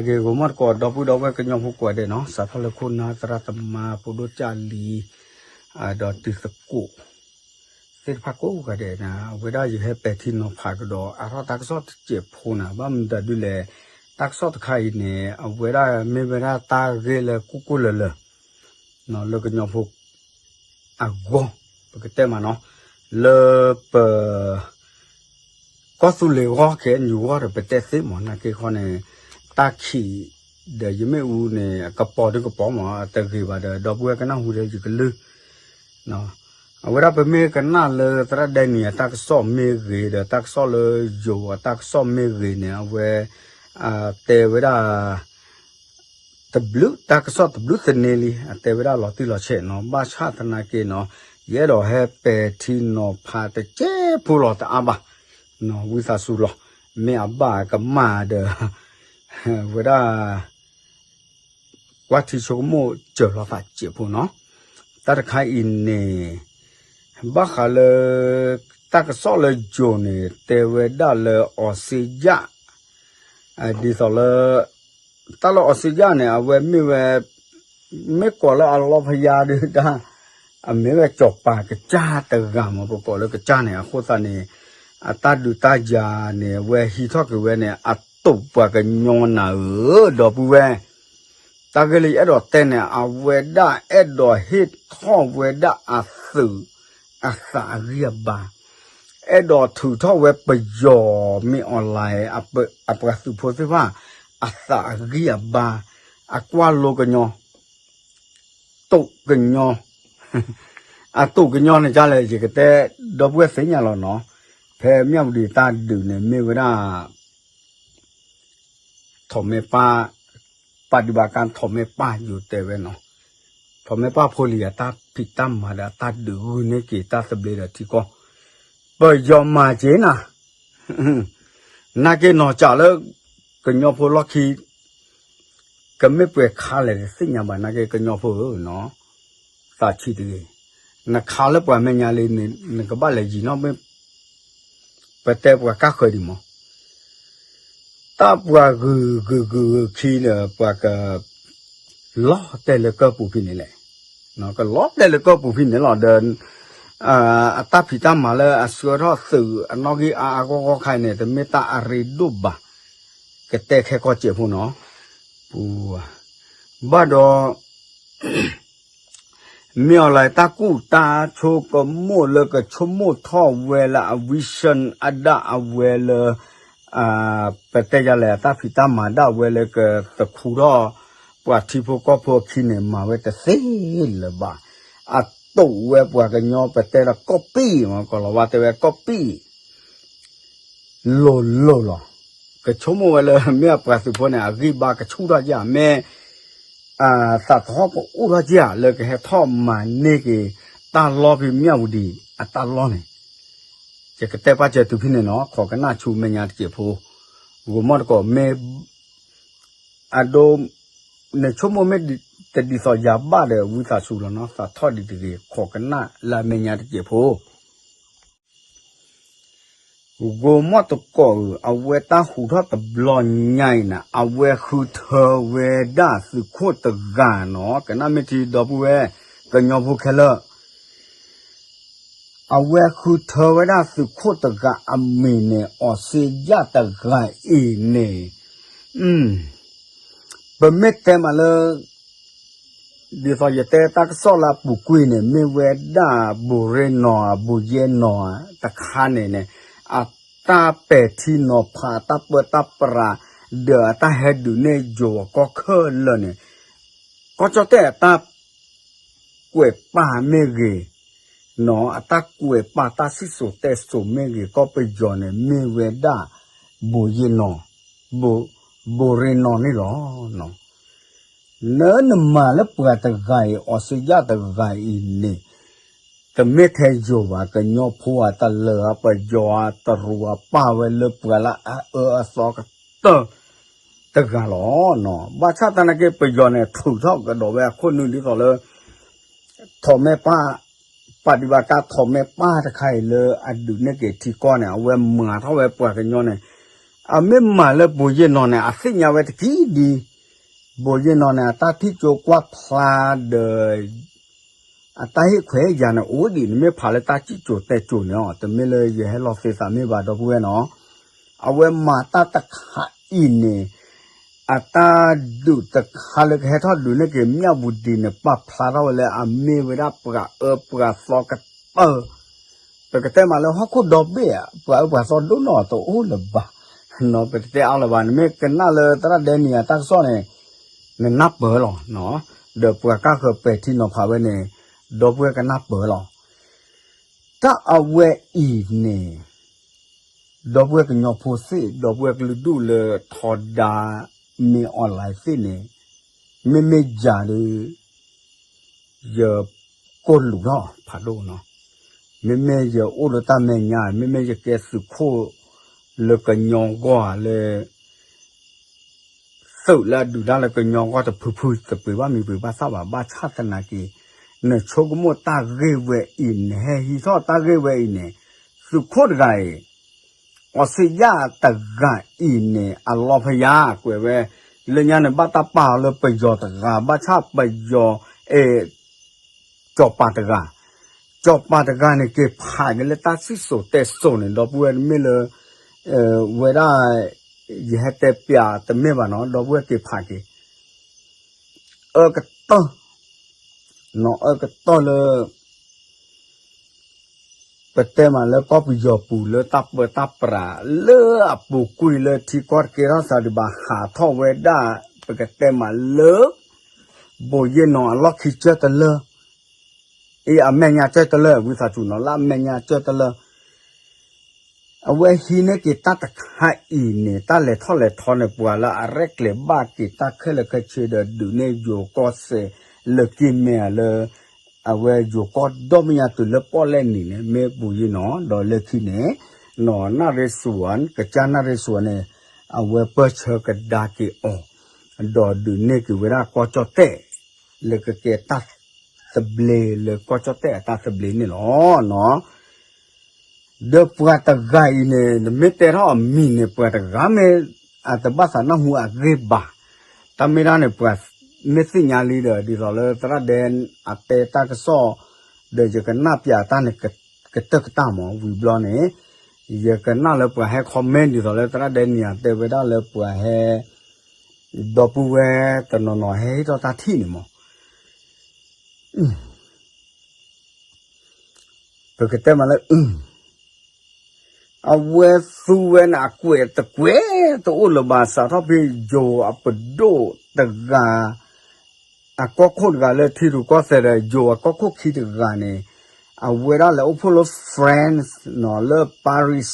ဂ့ၤဂီၤမီၢ်တကိး ဒီပုၢ်ဒီဝဲၢ်ကညီဖိကိးဂၤဒဲးနီၤ, စးထီၣ်လၢခိၣ်နၢ်သရၣ်သမါ ဖိဒိၣ်ကၢ်လံၤ ဒီးတုၤသကိး သ့ၣ်တဖၣ်ကိးဂၤဒဲးန့ၣ်, အဝဲဒၣ်ယဟဲပဲာ်ထံနီၤဖးကဒီး အါထီၣ်တၢ်ကစီၣ်တစဲးဖိန့ၣ်, ဘၣ်မနုၤဒုလဲၣ်, တၢ်ကစီၣ်တခါအံၤန့ၣ် အဝဲဒၣ်မ့ၢ်ဝဲဒၣ်တၢ်ဂ့ၢ်လၢကိၢ်ကိၢ်လၢၤလၢၤ လၢကညီဖိအဂီၢ် ပကတဲမးနီၤ, လၢပ ကီၢ်သူလ့ၤဂီၢ် ခဲအံၤဂီၢ်ဒီး ပတဲသ့မး နာ်က့ခီန့ၣ်, တၢ်ခံးဒီးယမ့ၣ်အူန့ၣ် ကပီၤဒုကပီၤမး တဂ့ၤဘၣ်ဒီး ဒီပုၢ်ဝဲၢ်ကနၣ်ဟူဒီးယကလုၢ် အဝဲဒၣ်ပမ့ၢ်ကနၣ်လၢသရၣ်ဒဲနံၤအတၢ်ကစီၣ်မ့ၢ်ဂ့ၤဒီး တၢ်ကစီၣ်လၢယိၤအတၢ်ကစီၣ်မ့ၢ်ဂ့ၤန့ၣ် အဝဲ တဲဝဲဒၣ် တဘျုးတၢ်ကစီၣ်တဘျုးသန့လံ အတဲဝဲဒၣ်လီၤတံၢ်လီၤဆဲးနီၤ, ဘၣ်ဆၣ်သနာ်က့နီၤ, ယအဲၣ်ဒိးဟဲပဲာ်ထံနီၤဖးတစဲးဖိလီၤတအါဘၣ်, ဝံသးစူၤလီၤ, မ့ၢ်အဘၣ်ကမၣ်ဒီး ဝဲဒၣ် ကွၢ်ထံဆိကမိၣ်စၢၤလီၤသးစဲးဖိနီၤ, တၢ်တခါအံၤန့ၣ် ဘၣ်ဃးလၢ တၢ်ကစီၣ်လၢယိၤန့ၣ် တဲဝဲဒၣ်လၢအီစ့ယၣ် ဒ်သိးလၢ တၢ်လၢအီစ့ယၣ်န့ၣ် အဝဲမ့ၢ်ဝဲ မ့ၢ်ကိးလၢအလီဖယါဒုတၢ် အမ့ၢ်ဝဲစီၤပၤကစၢ်တဂၤမး ပကိးလၢကစၢ်န့ၣ် အဃိသတးန့ၣ် အတၢ်ဒုးတၢ်ယၤန့ၣ် အဝဲဟံးထီၣ်က့ၤဝဲန့ၣ် အတိာ်ပှၤကညီနၤဧၢ ဒီပုၢ်ဝဲၢ် တၢ်ဂ့ၢ်လၢယအဲၣ်ဒိးတဲန့ၣ် အဝဲဒၣ်အဲၣ်ဒိးဟ့ၣ်ထီၣ်ဝဲဒၣ်အသုး အသးအဂံၢ်အဘါ, အဲၣ်ဒိးထုးထီၣ်ဝဲပယီၤမ့ၢ်အီၤလၢ အပှၤသုးဖိသ့ၣ်တဖၣ် အသးအဂံၢ်အဘါ, အကွၢ်လိကညီ တိာ်ကညီ အတိာ်ကညီန့ၣ်ဒ်လဲၣ် ယကတဲ ဒီပုၢ်ဝဲၢ်သ့ၣ်ညါလီၤနီၤ, ဖဲမၠၣ်ဝတံၤတၢ်ဒုးန့ၣ် မ့ၢ်ဝဲဒၣ် ထီးမဲပၢ် ပှၤဒံးဘၣ်ကါထီးမဲပၢ်ယိၤတဲဝဲနီၤ, ထီးမဲပၢ်ဖိလံၤအတၢ်ဖံးတၢ်မၤဒီးအတၢ်ဒုးဂုာ်န့ၢ်က့ၤတၢ်သဘျ့ဒီးထံကီၢ်, ပယီၤမၤစ့ၢ်နၤ, နာ်က့နီၤ စးလၢ ကညီဖိလီၢ်ခံ ကမ့ၢ်ပှဲၤခါလဲၣ်တသ့ၣ်ညါဘၣ် နာ်က့ကညီဖိဧၢနီၤ, သးဆံးတဂ့ၤ, နခါလၢပှၤမဲာ်ညါလံ နကဘၣ်လဲၤယံၤနီၣ်မ့ၢ် ပတဲပှၤကါဃၢၤဒံးမး တၢ်ပှၤဂုၤဂုၤဂုၤဂုၤခံဒီး ပှၤက လီၤတဲာ်လၢကၢၢ်ပူၤဖဲန့ၣ်လဲၣ်, ကလီၤတဲာ်လၢကၢၢ်ပူၤဖဲန့ၣ်လီၤဒီး အတၢ်ဖံးတၢ်မၤလၢအဆှၢထီၣ်သုးအနီၣ်ဂံၢ်အါအါဂီၢ်ဂီၢ်ခါအံၤန့ၣ် တမ့ၢ်တၢ်အရ့ဒိၣ်ဘၣ်, ကတဲခဲကီၢ်စဲးဖိနီၤ, ပူၤ ဘၣ်ဒီး မ့ၢ်အီၤလၢတၢ်ကူၣ်တၢ်ဆိကမိၣ်လၢကဆိကမိၣ်ထီၣ်ဝဲလၢအ vision အဒၣ်အဝဲလၢ ပတဲယၤလဲၣ်တၢ်ဖံးတၢ်မၤဒၣ်ဝဲလၢကသခူထီၣ် ပှၤထံဖိကီၢ်ဖိအခံန့ၣ် မၤဝဲတသ့လၢၤဘၣ်, အတိာ်ဝဲပှၤကညီပတဲလၢကီၢ်ပံၣ်မး ကီၢ်လီၤဝါတဲဝဲကီၢ်ပံၣ် လိၤလိၤလီၤ, ကဆိကမိၣ်ဝဲလၢမ့ၢ်အပှၤသုးဖိန့ၣ် အဂံၢ်ဘါကဆူၣ်ထီၣ်က့ၤဧါ မ့ၢ် သးသဟီၣ်ကအိၣ်ထီၣ်က့ၤဧါ လၢကဟဲထီၣ်မၤန့ၢ်က့ၤ တၢ်လီၢ်ဖဲမၠၣ်ဝတံၤအတၢ်လီၢ်န့ၣ်, ယကတဲပာ်စၢၤတုၤဖဲန့ၣ်နီၤ ခိးကနၣ်ဆူမဲာ်ညါတစဲးဖိ, ဂိၤမီၢ်တကိးမ့ၢ် အဒိ နဆိကမိၣ်မ့ၢ်တဒ်သိးယၤဘၣ်ဒီး ဝံသးစူၤလီၤနီၤ သးထီၣ်ဒံးတဂ့ၤ ခိးကနၣ်လၢအမဲာ်ညါတစဲးဖိ ဂိၤမီၢ်တကိးဧၢ, အဝဲတၢ်ဟူးထီၣ်တဘျီညါအံၤန့ၣ် အဝဲဃုထၢဝဲဒၣ်သုးခိၣ်တဂၤနီၤ, ကနၣ်မ့ၢ်ထံဒီပုၢ်ဝဲၢ် ကညီဖိခဲလၢာ်, အဝဲဃုထၢဝဲဒၣ်သုးခိၣ်တဂၤအမံၤန့ၣ် အီစ့ယၣ်တဂၤအံၤန့ၣ် ပမ့ၢ်တဲမးလၢ ဒ်သိးယတဲတၢ်ကစီၣ်လၢအပူၤကွံာ်န့ၣ် မ့ၢ်ဝဲဒၣ် ဘိးရ့ၣ်နီၤ ဘိးယဲၢ်နီၤ တခါန့ၣ်န့ၣ် အတၢ်ပဲာ်ထံနီၤဖး အတၢ်ပၢတၢ်ပြး ဒီးအတၢ်ဟဲဒုးနဲၣ်ယိၤကီၢ်ခဲလၢာ်န့ၣ် ကီၢ်ကၠီၣ်တဲၣ်အတၢ် ကွဲးပာ်မ့ၢ်ဂ့ၤ, နီၤ အတၢ်ကွဲးပာ်တၢ်စံၣ်စိၤတဲစိၤမ့ၢ်ဂ့ၤ ကီၢ်ပယီၤန့ၣ် မ့ၢ်ဝဲဒၣ် ဘိးယဲၢ်နီၤ, ဘိး ဘိးရ့ၣ်နီၤန့ၣ်လီၤ. နနမၤလၢပှၤတဂၤအံၤ အီစ့ယၣ်တဂၤအံၤန့ၣ် တမ့ၢ်ထဲယိၤဘၣ် ကညီဖိဧါ တလၢၤဧါ ပယီၤဧါ တရူးဧါ ပာ်ဝဲလၢပှၤလၢအအၢအသီကတၢၢ် တဂၤလီၤ. ဘၣ်ဆၣ်သနာ်က့ ပယီၤန့ၣ် ထုးထီၣ်ကဒီးဝဲအခိၣ်နူာ်ဒ်သိးလၢ ထီးမဲပၢ် ပှၤဒံးဘၣ်ကါထီးမဲပၢ်တခါအံၤလၢအဒုးနဲၣ်က့ၤထံကီၢ်န့ၣ် အဝဲမၤထီၣ်ဝဲပှၤကညီန့ၣ် အမ့ၢ်မၤလၢဘိၣ်ယဲၢ်နီၤန့ၣ် အသ့ၣ်ညါဝဲတက့ၢ်ဒ် ဘိၣ်ယဲၢ်နီၤန့ၣ် အတၢ်ထံၣ်ကၠိကွၢ်ဖျါဒီး အတၢ်ဟ့ၣ်ခွဲးယာ်န့ၣ် အိၣ်ဒံး နမ့ၢ်ဖးလၢတၢ်စံၣ်စိၤတဲစိၤန့ၣ်အီၤ တမ့ၢ်လၢယဟဲလီၤသ့သးမ့ၢ်ဘၣ် ဒီပုၢ်ဝဲၢ်နီၤ. အဝဲမၤတၢ်တခါအံၤန့ၣ် အတၢ်ဒုးတခါလၢကဟဲထီၣ်ဒုးန့ၢ်က့ၤ မၠၣ်ဝူၤဒံးန့ၣ် ပာ်ဖျါထီၣ်ဝဲလၢအမ့ၢ်ဝဲဒၣ်ပှၤအၢပှၤသီကတၢၢ် ပကတဲမးလၢဟီၣ်ခိၣ်ဒီဘ့ၣ်ဧါ ပှၤအၢပှၤသီဒိၣ်နီၢ်တအိၣ်လၢၤဘၣ် ပကတဲအါလၢၤဘၣ် နမ့ၢ်ကနၣ်လၢသရၣ်ဒဲနံၤအတၢ်ကစီၣ်န့ၣ် နနၢ်ပၢၢ်လီၤ. ဒီးပှၤကါဃၢၤပဲာ်ထံနီၤဖးဝဲန့ၣ် ဒီပုၢ်ဝဲၢ်ကနၢ်ပၢၢ်လီၤ. တၢ်အဝဲအံၤန့ၣ် ဒီပုၢ်ဝဲၢ်ကညီဖိသ့ၣ် ဒီပုၢ်ဝဲၢ်ကလုာ်ဒူၣ်လၢထီဒါ မ့ၢ် online သ့ၣ်န့ၣ် မ့မ့ၢ်ယၤဒီး ယကိၢ်လူးထီၣ်ဖးဒိၣ်နီၤ. မ့မ့ၢ်ယအိၣ်လၢတၢ်မဲာ်ညါ မ့မ့ၢ်ယကဲသုးခိၣ်လၢကညီဂီၢ်ဧါလၢ သုးလၢအဒုးတၢ်လၢကညီဂီၢ်တဖုဖု တပှ့ၤဘၣ်မံၤပှ့ၤဘၣ်သၣ်ဘၣ် ဘၣ်ဆၣ်သနာ်က့ နဆိကမိၣ်တၢ်ဂ့ၢ်ဝဲအံၤ နဟဲဟံးထီၣ်တၢ်ဂ့ၢ်ဝဲအံၤန့ၣ် သုးခိၣ်တဂၤအံၤ အီစံယၣ်တဂၤအံၤန့ၣ် အလီၤဖယါကွဲးဝဲ လၢညါန့ၣ်ဘၣ်တၢ်ပာ်အီၤလၢပယီၤတဂၤ ဘၣ်ဆၣ်ပယီၤ အဲ စီၤပၤတဂၤ, စီၤပၤတဂၤန့ၣ် က့ၤဖးက့ၤလၢတၢ်စံၣ်စိၤတဲစိၤန့ၣ် ဒီပုၢ်ဝဲၢ်မ့ၢ်လၢ ဝဲဒၣ် ယဟဲတဲပျးတမ့ၢ်ဘၣ်နီၤ ဒီပုၢ်ဝဲၢ်က့ၤဖးက့ၤ အၢကတၢၢ် နီၤအၢကတၢၢ်လၢ ပတဲမးလၢကီၢ်ပယီၤပူၤလၢတၢ်ပၢတၢ်ပြး လၢအပူၤကွံာ်လၢထံကီၢ်တကဲထီၣ်သးဒံးဘၣ် ဟးထီၣ်ဝဲဒၣ် ပကတဲမးလၢ ဘိၣ်ယဲၢ်နီၤအလီၢ်ခံကၢၢ်တလၢ အံၤအမဲာ်ညါကၢၢ်တလၢ ဝံသးစူၤနီၤ လၢအမဲာ်ညါကၢၢ်တလၢ အဝဲဟံးန့ၢ်က့ၤတၢ်တခါအံၤန့ၣ် တၢ်လဲၤထီၣ်လဲၤထီန့ၣ် ပှၤလၢအရဲၣ်ကျဲၤဘၣ်က့ၤတၢ်ခဲလၢာ်ခဲဆ့ဒီး ဒုးန့ၢ်ယိၤကီၢ်စဲၣ်လၢကံၢ်မဲာ်လၢ အဝဲယိၤကီၢ်ဒီဘ့ၣ်ညါတုၤလၢပီၣ်လဲၣ်နံၤန့ၣ် မ့ၢ်ဘိၣ်ယဲၢ်နီၤ ဒီးလၢခံန့ၣ် နီၢ်နၣ်ရ့စူၤ ကစၢ်နၣ်ရ့စူၤန့ၣ် အဝဲပၢၢ်ဆၢကဒါက့ၤအီၤ ဒီးဒုးန့ၢ်က့ၤဝဲဒၣ်ကီၢ်ကၠီၣ်တဲၣ် လၢကကဲတၢ်သဘျ့လၢကီၢ်ကၠီၣ်တဲၣ်အတၢ်သဘျ့န့ၣ်လီၤ. ဒီးပှၤတဂၤအံၤန့ၣ် နမ့ၢ်တဲထီၣ်အမံၤန့ၣ် ပှၤတဂၤမ့ၢ်အတဘၣ်သးနၢ်ဟူအဂ့ၢ်ဘၣ်. တၢ်မ့ၢ်ဒၣ်န့ၣ် ပှၤမ့ၢ်သ့ၣ်ညါလံဒီး ဒ်သိးလၢသရၣ်ဒဲအတဲတၢ်ကစီၣ် ဒီးယကနၣ်ပျးတၢ်န့ၣ် ကတၢၢ်ကတၢၢ်မး ဝံၤဘျီန့ၣ် ယကနၣ်လၢပှၤဟဲ comment ဒ်သိးလၢသရၣ်ဒဲနံၤအတဲဝဲဒၣ်လၢပှၤဟဲ ဒီပုၢ်ဝဲၢ်တနီၤနီၤဟဲဟ့ၣ်ထီၣ်တၢ်ထံၣ်န့ၣ်မး ပကတဲမးလၢ အဝဲသူဝဲန့ၣ်အကွဲးတကွဲးတအိၣ်လၢၤဘၣ် စးထီၣ်ဖဲယိၤအပဒိၣ်တဂၤ အကီၢ်ခိၣ်တဂၤလၢထံရူၢ်ကီၢ်သဲးဒီး ယိၤအကီၢ်ခိၣ်ခံတဂၤန့ၣ် အဝဲဒၣ်လဲၤအိၣ်ဖှိၣ်လၢ France နီၤ လၢ Paris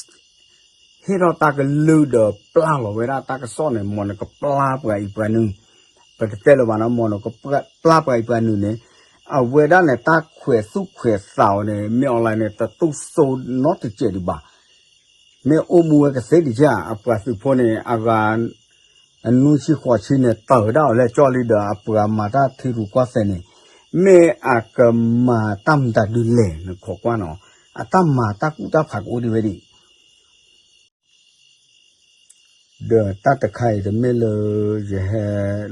ဟ့ၣ်ထီၣ်တၢ်ကလုၢ်ဒီးပျၢ်လီၤဝဲဒၣ်တၢ်ကစီၣ်န့ၣ် မ်နကပျၢ်ပှၤအံၤပှၤနုၤ ပတတဲလၢၤဘၣ်နီၤ မ်နကပျၢ်ပှၤအံၤပှၤနုၤန့ၣ် အဝဲဒၣ်န့ၣ် တၢ်ခွဲးသူၣ်ခွဲးသးအီၤန့ၣ် မ့ၢ် online န့ၣ် တတူၢ်စိနီတစဲးဒံးဘၣ်. မ့ၢ်အိၣ်မူဝဲကသ့ဒံးက အပှၤသုးဖိန့ၣ် အဂၤ အနွံဆံဃိးဆံန့ၣ် တၢ်ဝဲဒၣ်အီၤလၢကၠီလံဒီး အပှၤမၤတၢ်ထံရူၢ်ကီၢ်သဲးန့ၣ် မ့ၢ်အကမၤတၢ်မတၤဒုလဲၣ် နခိးကွၢ်နီၤ အတၢ်မၤတၢ်ကူၣ်တၢ်ဖးကအိၣ်ဒံးဝဲဒၣ် ဒီးတၢ်တခါအံၤတမ့ၢ်လၢ ယဟဲ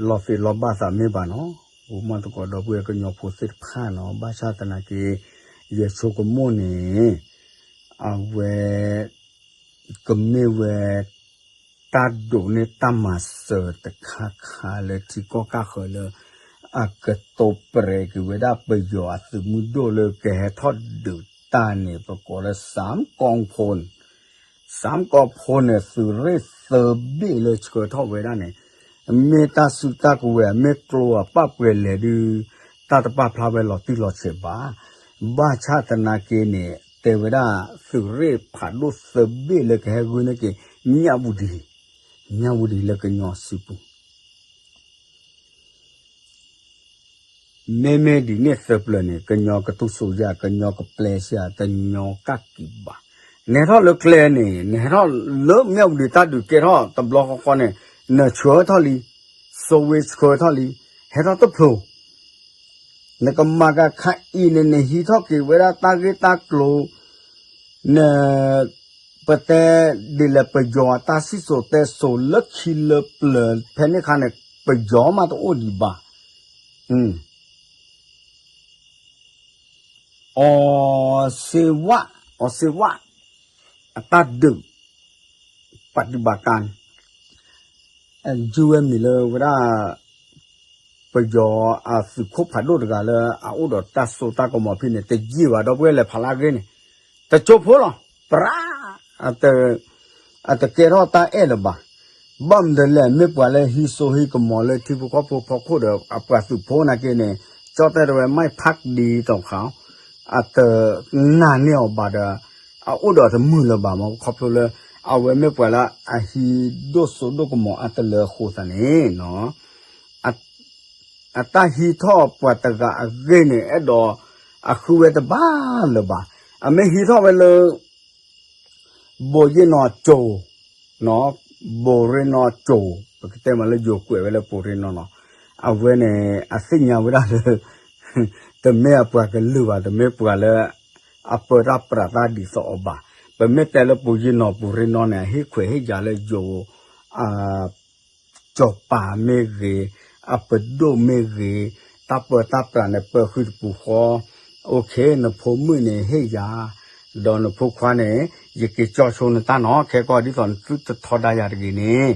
လီၤသ့ၣ်လီၤဘၣ်သးမ့ၢ်ဘၣ်နီၤ အိၣ်မးသကိးဒီပုၢ်ဝဲၢ်ကညီဖိသ့ၣ်တဖၣ်နီၤ ဘၣ်ဆၣ်သနာ်က့ ယဆိကမိၣ်န့ၣ် အဝဲ ကမ့ၢ်ဝဲ တၢ်ဒိးန့ၢ်တၢ်မၤစၢၤတခါခါလၢထံကီၢ်ကၢ်ဃၢၤလၢ အကတိၤပြဲးက့ၤဝဲဒၣ်ပယီၤအသုးမုၢ်ဒိၣ်လၢကဟဲထီၣ်ဒုးတၢ်န့ၣ် ပကိးလၢ စၣ်ကီၢ်ဖိန့ၣ် စၣ်ကီၢ်ဖိန့ၣ် သုးရ့ၣ်သၢဘ့ၣ်လၢဆှၢထီၣ်ဝဲဒၣ်န့ၣ် မ့ၢ်တၢ်စုတၢ်ကဝဲၤ မ့ၢ်ကျိအပၣ်ပှဲၤလဲၣ်ဒုး တၢ်တပာ်ဖျါဝဲလီၤတံၢ်လီၤဆဲးဘၣ်. ဘၣ်ဆၣ်သနာ်က့န့ၣ် တဲဝဲဒၣ် သုးရ့ၣ်ဖးဒိၣ်သၢဘ့ၣ်လၢကဟဲဂုာ်န့ၢ်က့ၤ မၠၣ်ဝူဒံး မၠၣ်ဝူဒံးလၢကညီစုပူၤ မ့မ့ၢ်ဒ်န့ၣ်သၢပျၢၤန့ၣ် ကညီကတူၢ်စိယၤ ကညီကပျဲစ့ၢ် တညီကၣ်ကံးဘၣ်. နဟဲထီၣ်လၢကျဲန့ၣ် နဟဲထီၣ်လၢမၠၣ်ဝူဒံးတၢ်ဒုးကဲထီၣ်တဘျီဃီဃီန့ၣ် နဆှၢထီၣ်လံ စိဝ့ဆှၢထီၣ်လံ ဟဲထီၣ်တဖျိ နကမၤကခါအံၤန့ၣ် နဟံးထီၣ်က့ၤဝဲဒၣ်တၢ်ဂ့ၢ်တၢ်ကျိၤ န ပ ပတဲဒ်လဲၣ် ပယီၤအတၢ်စံၣ်စိၤတဲစိၤလၢခံလၢပျၢၤဖဲန့ၣ်အခါန့ၣ် ပယီၤမးတအိၣ်ဒံးဘၣ်. အီၤစ့ဝါ, အီၤစ့ဝါ အတၢ်ဒုး ပၣ်တံၣ်ဘၣ်ကၣ် ယုၢ်ဝဲမံၤလၢဝဲဒၣ် ပယီၤအသုးခိၣ်ဖးဒိၣ်တဂၤလၢအအိၣ်ဒီးတၢ်စိတၢ်ကမီၤဖဲန့ၣ် တယံာ်ဘၣ် ဒီပုၢ်ဝဲၢ် လဲၤဖးလၢအဂ့ၢ်န့ၣ် တကၠိဖိလီၤ. ပြး အတကဲထီၣ်တၢ်အဲၣ်လၢၤဘၣ်. ဘၣ်မနုၤလဲၣ် မ့ၢ်ပှၤလၢဟံးစိဟံးကမီၤလၢထံဖိကီၢ်ဖိဖီခိၣ်ဒီး အပှၤသုးဖိနာ်က့န့ၣ် ကၠီတဲတဝဲ မ့ၢ်ဖးဒံးတီၤခါ အတနာ်န့ၢ်အီၤဘၣ်ဒီး အအိၣ်ဒီးတမုာ်လၢၤဘၣ်မး ခီဖျိလၢ အဝဲမ့ၢ်ပှၤလၢအဟံးဒိၣ်စိဒိၣ်ကမီၤအါတလၢအဃိသတးန့ၣ် အတၢ်ဟံးထီၣ်ပှၤတဂၤအဂ့ၢ်န့ၣ် အဲၣ်ဒိးအဃုဝဲတဘၣ်လၢၤဘၣ်. အမ့ၢ်ဟံးထီၣ်ဝဲလၢ ဘိးယ့ၣ်နီၤကၠိၤ, ဘိးရ့နီၤကၠိၤ ပကတဲမးလၢယိၤကွဲးဝဲလၢဘိးရ့နီၤနီၤ, အဝဲန့ၣ် အသ့ၣ်ညါဝဲဒၣ်လၢ တမ့ၢ်အပှၤကလုာ်ဘၣ်, တမ့ၢ်ပှၤလၢ အပၢတၢ်ပြးတၢ်ဒ်သိးအီၤဘၣ်. ပမ့ၢ်တဲလၢဘိးယ့ၣ်နီၤ ဘိးရ့နီၤန့ၣ် အဟ့ၣ်ခွဲးဟ့ၣ်ယာ်လၢယိၤ စီၤပၤမ့ၢ်ဂ့ၤ, အပဒိၣ်မ့ၢ်ဂ့ၤ, တၢ်ပၢတၢ်ပြးန့ၣ် ပၢဃုာ်တပူၤဃီ, အိၣ်ခ့ နဖိမုၣ်န့ၣ်ဟ့ၣ်ယၤ, ဒီးနဖိခွါန့ၣ် ယက့ၤကၠီဆိနတၢ်နီၤ, ခဲကီၢ်ဒ်သိးနသုတထီဒါယၤတဂ့ၤန့ၣ်,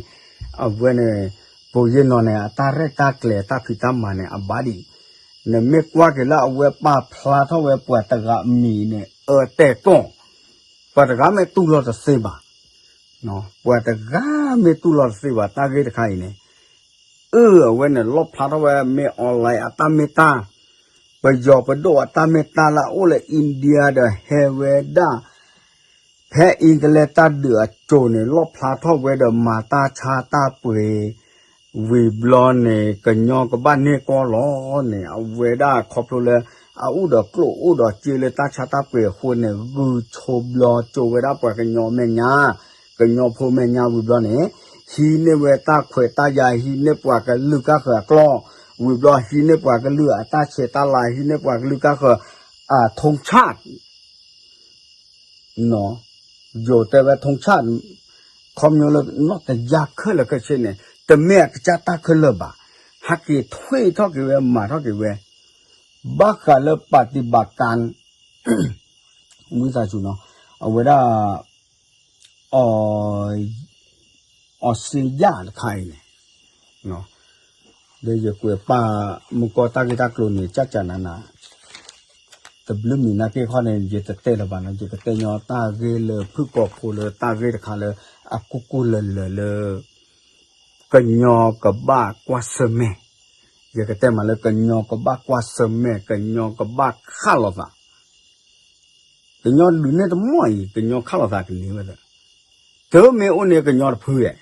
အဝဲန့ၣ် ဘိးယ့ၣ်နီၤန့ၣ် အတၢ်ရဲၣ်တၢ်ကျဲၤတၢ်ဖံးတၢ်မၤန့ၣ် အဘၣ်ဒံး, နမ့ၢ်ကွၢ်က့ၤလၢအဝဲပာ်ဖျါထီၣ်ဝဲပှၤတဂၤအမံၤန့ၣ် အၢတဲာ်ကီၢ်, ပှၤတဂၤမ့ၢ်တူၢ်လိာ်တသ့ဘၣ် ပှၤတဂၤမ့ၢ်တူၢ်လိာ်တသ့ဘၣ် တၢ်ဂ့ၢ်တခါအံၤန့ၣ်, အၢ အဝဲန့ၣ်လီၣ်ဖျါထီၣ်ဝဲ မ့ၢ် online အတၢ်မ့ၢ်တၢ်, ပယီၤပဒိၣ်အတၢ်မ့ၢ်တၢ်လၢအအိၣ်လၢ India ဒီးဟဲဝဲဒၣ် ဖဲအံၤတလဲတၢ်ဒုးအစိၤန့ၣ် လီၣ်ဖျါထီၣ်ဝဲဒီးမၤတၢ်ဆါတၢ်ပှ့ၤ ဝံၤဘျီန့ၣ် ကညီကဘၣ်န့ၢ်ကီၢ်လီၤန့ၣ် အဝဲဒၣ်ခီဖျိလၢ အအိၣ်ဒီးကျိၣ်အိၣ်ဒီးစ့လၢတၢ်ဆါတၢ်ပှ့ၤအဃိန့ၣ် ဂုာ်ဆိးဘျီစိးဝဲဒၣ်ပှၤကညီမဲာ်ညါ, ကညီဖိမဲာ်ညါဝံၤဘျီန့ၣ် ဟံးန့ၢ်ဝဲတၢ်ခွဲးတၢ်ယာ် ဟံးန့ၢ်ပှၤကလုာ်ကါဃၢၤအကျီၢ်, ဝံၤဘျီဟံးန့ၢ်ပှၤကလုာ်အတၢ်ဆဲးတၢ်လၤ ဟံးန့ၢ်ပှၤကလုာ်ကါဃၢၤ အထုံဆၣ် ယိၤတဲဝဲထုံဆၣ် ခီပညီလၢနီၢ်တယၢ်ခဲလၢာ်ခဲဆ့န့ၣ် တမ့ၢ်အကစၢ်တၢ်ခဲလၢာ်ဘၣ်, ဟဲက့ၤထွံၣ်ထီၣ်က့ၤဝဲ မၤထီၣ်က့ၤဝဲ, ဘၣ်ဃးလၢပၣ်တံၣ်ဘၣ်ကၣ် ဝံသးစူၤနီၤ, အဝဲဒၣ် အီၤစ့ယၣ်တခါအံၤန့ၣ် ဒီးယကွဲးပာ်မုၢ်ကီၢ်တၢ်ဂ့ၢ်တၢ်ကျိၤန့ၣ် ကၠၢ်ကၠၢ်နးနး တဘျုးမံၤနာ်က့ခီန့ၣ် ယတတဲလၢၤဘၣ်နီၤ, ယကတဲညီတၢ်ဂ့ၢ်လၢဖုၣ်ကိာ်ဖိလၢတၢ်ဂ့ၢ်တခါလၢ အကိၢ်ကိၢ်လၢၤလၢၤလၢ ကညီကဘၣ်ကွၢ်ဆၢၣ်မဲာ်, ယကတဲမးလၢကညီကဘၣ်ကွၢ်ဆၢၣ်မဲာ် ကညီကဘၣ်ခၣ်လိာ်သး, ကညီဒုးနဲၣ်တမီၢ်အံၤ ကညီခၣ်လိာ်သးကန့ၢ်ဝဲ, တမ့ၢ်အိၣ်န့ၣ်ကညီတဖုဧါ